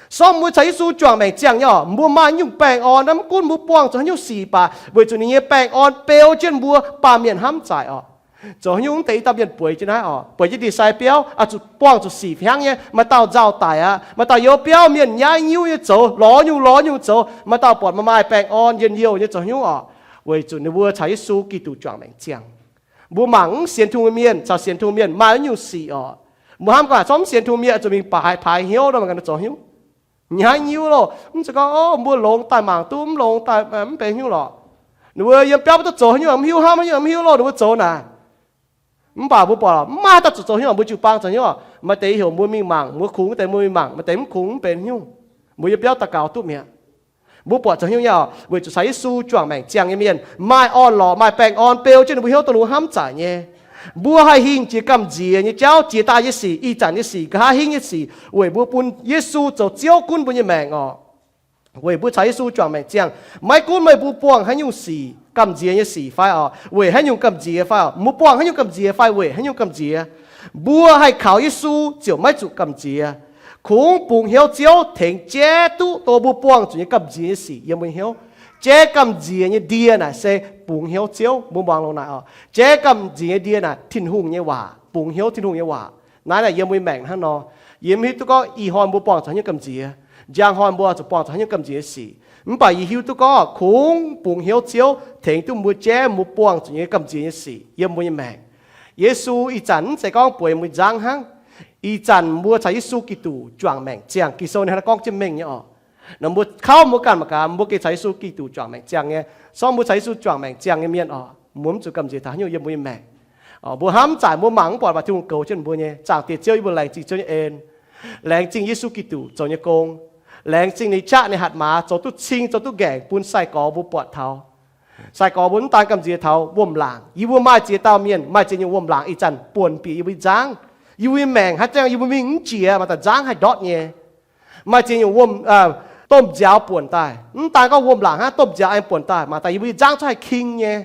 Sorng mbuo caux Yesu juangc maengc ziangh nyei oc, mbuo maaih nyungc baengh orn, mv gunv mbuo buangh zuqc haaix nyungc sic baac weic zuqc ninh nyei baengh orn beu jienv mbuo, baamh mienh hnamv zaaic oc. Zoux haaix nyungc mv deix i dauh mienh bueix jienv naaiv oc, bueix jienv ndie-sai biauv, zuqc buangh zuqc sic fih hnangv nyei. Maaih dauh nzauh daic aqv, maaih dauh youz biauv mienh nyaiv nyiuv nyei zoux, lorz nyungc lorz nyungc zoux. Maaih dauh buatc maaih maaih baengh orn njien-youh nyei zoux haaix nyungc oc, weic zuqc ninh mbuo caux Yesu Giduc juangc maengc ziangh. Mbuo mangc mv sienx Tin-Hungh nyei mienh caux sienx Tin-Hungh mienh maaih nyungc sic oc. Mbuo hnamv gorngv, corc mv sienx Tin-Hungh mienh zuqc mingh paaiv paaiv hnyouv nor, mangc gaax ninh zoux hnyouv, nyaiv nyiuv loh. Mv zeiz gorngv, o, mbuo longx daaih mangc duqv, mv longx daaih mv benx hnyouv lorqc. Ninh mbuo yiem biauv maiv duqv zoux haaix nyungc, mv hiuv hnangv haaix nyungc, mv hiuv loh, ninh mbuo zoux naaic. Mv baac mbuo buatc mv maaih haaix dauh zuqc zoux hnyouv, mbuo jiu-baang zoux hnyouv. Maaih deix i heuc mbuo mingh mangc, mbuo kungx deix mbuo mingh mangc, maaih deix mv kungx mv benx hnyouv. Mbuo yiem biauv daux gaux duqv mi'aqv. Mbuo buatc zoux hnyouv nyei oc, weic zuqc caux Yesu juangc maengc ziangh nyei mienh maaih orn-lorqc, maaih baengh orn beu jienv ninh mbuo hnyouv dongh ninh mbuo hnamv zaaic nyei. Mbuo haih hingh jiex gamh nziex nyei jauv, jiex daaih nyei sic, ih zanc nyei sic, nqa'haav hingv nyei sic, weic mbuo bun Yesu zoux Ziouv gunv mbuo nyei maengc oc. Weic mbuo caux Yesu juangc maengc ziangh, maiv gunv meih mbuo buangh haaix nyungc sic, gamh nziex nyei sic fai oc, weic haaix nyungc gamh nziex fai oc, mbuo buangh haaix nyungc gamh nziex fai weic haaix nyungc gamh nziex, mbuo haih kaux Yesu ziouc maiv zuqc gamh nziex. Kungx bungx hnyouv Ziouv tengx jaiv duqv dongh mbuo buangh zuqc nyei gamh nziex nyei sic yiem mbuo nyei hnyouv. Jaiv gamh nziex nyei ndie naaic se bungx hnyouv Ziouv. Mbuo muangx longx naaic oc. Jaiv gamh nziex nyei ndie naaic Tin-Hungh nyei waac, bungx hnyouv Tin-Hungh nyei waac. Naaiv naaic yiem mbuo nyei maengc hnangv nor. Yie mv hiuv duqv gorngv ih hnoi mbuo buangh zuqc haaix nyungc gamh nziex, njang hnoi mbuo zuqc buangh zuqc haaix nyungc gamh nziex nyei sic. Mv baac yie hiuv duqv gorngv kungx bungx hnyouv Ziouv tengx duqv mbuo jaiv mbuo buangh zuqc nyei gamh nziex nyei sic yiem mbuo nyei maengc. Yesu ih zanc mv zeiz gorngv bueix mbuo nzangv hnangv. Ih zanc mbuo caux Yesu Giduc juangc maengc ziangh. Ging-Sou ninh hnangv naaiv gorngv jienv mengh nyei oc. Nor mbuo kauv mbuo ganh mangc gaax, mbuo gengh caux Yesu Giduc juangc maengc ziangh nyei. Sorng mbuo caux Yesu juangc maengc ziangh nyei mienh oc, mbuo mv zuqc gamh nziex taux haaix nyungc yiem mbuo nyei maengc. Oc, mbuo hnamv zaaic mbuo mangc mv buatc waac Tin-Hungh goux jienv mbuo nyei. Zaangc Diex Ziouv, yie mbuo laengz zingh Ziouv nyei en, laengz zingh Yesu Giduc zoux nyei gong, laengz zingh ninh qaqv ninh hatc maaz zoux duqv cing zoux duqv nqaengc bun sai-gorx mbuo buatc taux. Sai-gorx mbuo mv daan gamh nziex taux wuom-laangc. Yie mbuo maaih ziex dauh mienh, maaih ziex nyungc wuom-laangc ih zanc buonc bieqc yie mbuo nyei nzangv. Yie mbuo nyei maengc haaix zanc yie mbuo mingh mv jiex, mangc daaih nzangv haih ndortv nyei. Maaih ziex nyungc wuom, domh nziaaux buonc daaih. Mv daan gorngv wuom-laangc hnangv, domh nziaaux aengx buonc daaih, mangc daaih yie mbuo nyei nzangv zungv haih king nyei.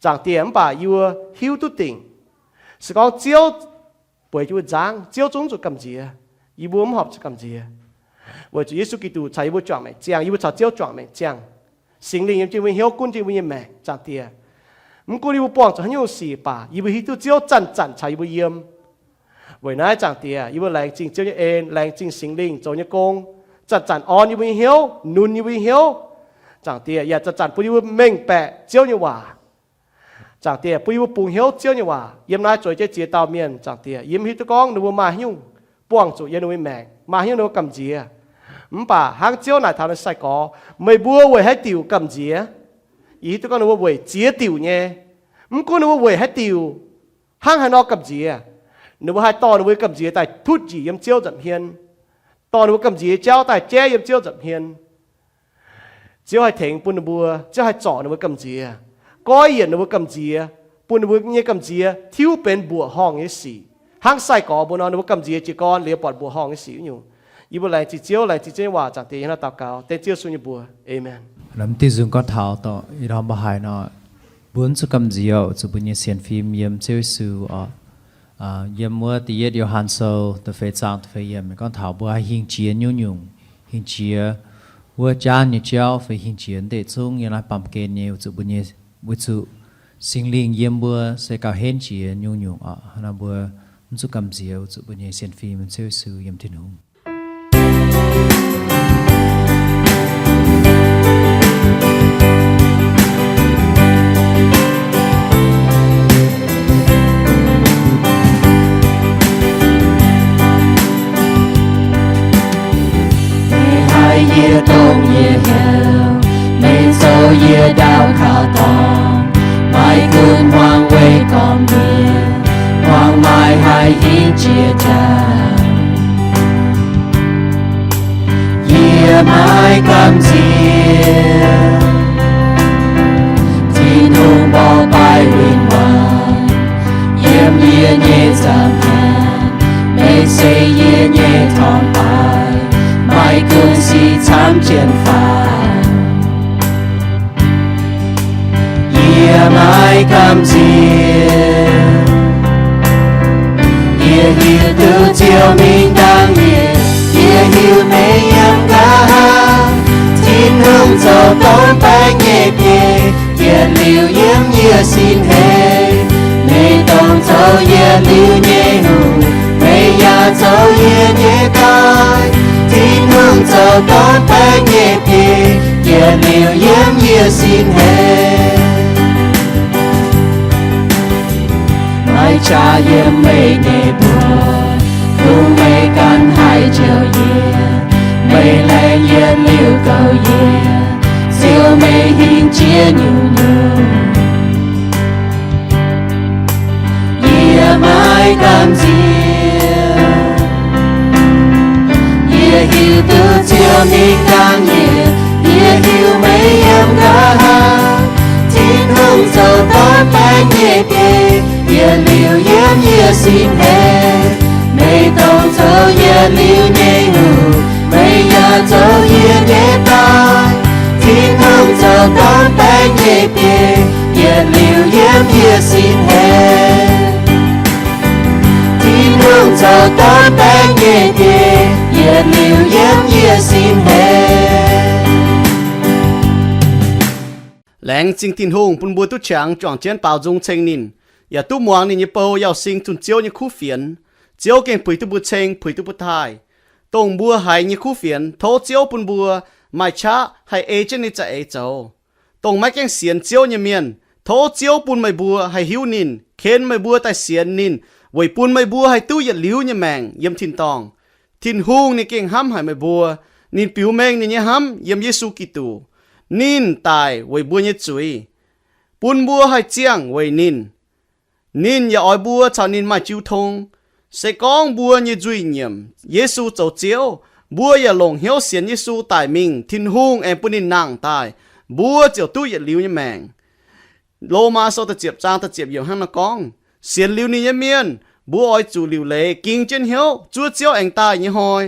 Zaangc Diex, mv baac yie mbuo hiuv duqv dingc, se gorngv Ziouv bueix yie mbuo nzangv, Ziouv zungv mv zuqc gamh nziex. Yie mbuo mv horpc zuqc gamh nziex, weic zuqc Yesu Giduc caux yie mbuo juangc maengc ziangh, yie mbuo caux Ziouv juangc maengc ziangh. Singx Lingh yiem jienv yie mbuo hnyouv, gunv jienv yie mbuo nyei maengc. Zaangc Diex, mv gunv yie mbuo buangh zuqc haaix nyungc sic baac, yie mbuo hiuv duqv Ziouv zanc-zanc caux yie mbuo yiem. Weic naaiv, Zaangc Diex, yie mbuo laengz zingh Ziouv nyei en, laengz zingh Singx Lingh zoux nyei gong, zanc-zanc orn yie mbuo nyei hnyouv, nunc yie mbuo nyei hnyouv, Zaangc Diex, yaac zanc-zanc bun yie mbuo mengh baeqc Ziouv nyei waac. Zaangc Diex, bun yie mbuo bungx hnyouv Ziouv nyei waac. Yiem naaiv zueiz jienv ziex dauh mienh, Zaangc Diex, yie mv hiuv duqv gorngv ninh mbuo maaih haaix nyungc buangh zuqc yiem ninh mbuo maengc, maaih haaix nyungc ninh mbuo gamh nziex. Mv baac hnangv Ziouv naaic taux ninh sai-gorx, meih mbuo weic haaix diuc gamh nziex? Yie hiuv duqv gorngv ninh mbuo weic ziex diuc nyei. Mv gunv ninh mbuo weic haaix diuc, hnangv haaix nor gamh nziex, ninh mbuo haih dorh ninh mbuo gamh nziex daaih tutv njiec yiem Ziouv nza'hmien, dorh ninh mbuo gamh nziex jauv daaih jaiv yiem Ziouv nza'hmien. Ziouv haih tengx bun ninh mbuo, Ziouv haih zorc ninh mbuo gamh nziex, goiv yienc ninh mbuo gamh nziex, bun ninh mbuo nyei gamh nziex tiuv benx mbuoqc horngh nyei sic. Hnangv sai-gorx mbuo nor, ninh mbuo gamh nziex jiez gorn liuz buatc mbuoqc horngh nyei sic wuov nyungc. Yie mbuo laengz zingh Ziouv, laengz zingh Ziouv nyei waac, Zaangc Diex, yiem naaiv daux gaux dengv Ziouv Yesu nyei mbuox. Aamen. Mv diuh nzung gorngv taux dorh, ih hnoi mbuo haiz nor, mbuo mv zuqc gamh nziex oc, zuqc mbuo nyei sienx fim yiem Ziouv Yesu oc. Yiem wuov da'yietv Yo^han Sou da'feix zaang da'feix yiemc gorngv taux mbuo haih hingh jiex nyungc-nyungc, hingh jiex wuov jaanv nyei jauv fai hingh jiex ndeic zungv yiem naaiv baamh gen nyei, weic zuqc mbuo nyei, weic zuqc Singx Lingh yiem mbuo se gauh henv jiex nyungc-nyungc oc. Hnangv naaiv mbuo mv zuqc gamh nziex, weic zuqc mbuo nyei sienx fim yiem Ziouv Yesu yiem Tin-Hungh. Meih haih yie dongh yie hnyouv, meih zoux yie ndaauv kaux dorngx, maiv gunv hmuangx weic gormx mienh, hmuangx maaih haih hingh jiex jaax. Yie maiv gamh nziex, Tin-Hungh mborqv baaix win-wangc yiem yie nyei nza'hmien. Meih se yie nyei torngv baaix, maiv gunv sic camv jienv faaux. Yie maiv gamh nziex, yie hiuv duqv Ziouv mingh dangh yie. Yie hiuv meih yiem nqa'haav. Tin-Hungh zoux donv baengc nyei biei, yietc liuz yiem yie sin heix. Meih dongh zoux yietc liuz nyei hungh, meih yaac zoux yie nyei dorn. Tin-Hungh zoux donv baengc nyei biei, yietc liuz yiem yie sin heix. Maiv qaqv yiem meih nyei mbuox, kungx meih ganh haih njoux yie. Meih laengz yietc liuz goux yie, ziouc meih hingh jiex nyungc-nyungc. Yie maiv gamh nziex, yie hiuv duqv Ziouv mingh dangh yie. Yie hiuv meih yiem nqa'haav. Tin-Hungh zoux donv baengc nyei biei, yietc liuz yiem yie sin heix. Meih dongh zoux yietc liuz nyei hungh, meih yaac zoux yie nyei dorn. Tin-Hungh zoux donv baengc nyei biei, yietc liuz yiem yie sin heix. Tin-Hungh zoux donv baengc nyei biei, yietc liuz yiem yie sin heix. Laengz zingh Tin-Hungh bun mbuo duqv qangx juangc jienv baaux nzung ceng ninh, yaac duqv muangx ninh nyei bou Yauh Sing zunh Ziouv nyei kuv fienx. Ziouv gengh puix duqv mbuo ceng, puix duqv mbuo taaih. Dongh mbuo haiz nyei kuv fienx, tov Ziouv bun mbuo maaih qaqv haih ei jienv ninh za'eix zoux. Dongh maiv gaengh sienx Ziouv nyei mienh, tov Ziouv bun meih mbuo haih hiuv ninh, ken meih mbuo daaih sienx ninh, weic bun meih mbuo haih duqv yietc liuz nyei maengc yiem tin-dorngh. Tin-Hungh ninh gengh hnamv haic meih mbuo. Ninh biux mengh ninh nyei hnamv yiem Yesu Giduc. Ninh daic weic mbuo nyei zuiz, bun mbuo haih ziangh weic ninh. Ninh yaac oix mbuo caux ninh maaih jiu tong. Se gorngv mbuo nyei nzuih nyiemc Yesu zoux Ziouv, mbuo yaac longc hnyouv sienx Yesu daic mingh, Tin-Hungh aengx bun ninh nangh daaih, mbuo ziouc duqv yietc liuz nyei maengc. Lomaa Sou da'ziepc zaang da'ziepc yiemc hnangv naaiv gorngv, sienx liuz ninh nyei mienh, mbuo oix zuqc liuc leiz ging jienv hnyouv zuov Ziouv aengx daaih nyei hnoi.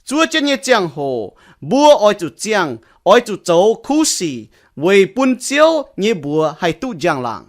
Zuov jienv nyei ziangh hoc, mbuo oix zuqc ziangh, oix zuqc zoux kuv sic weic bun Ziouv nyei mbuox haih duqv njang-laangc.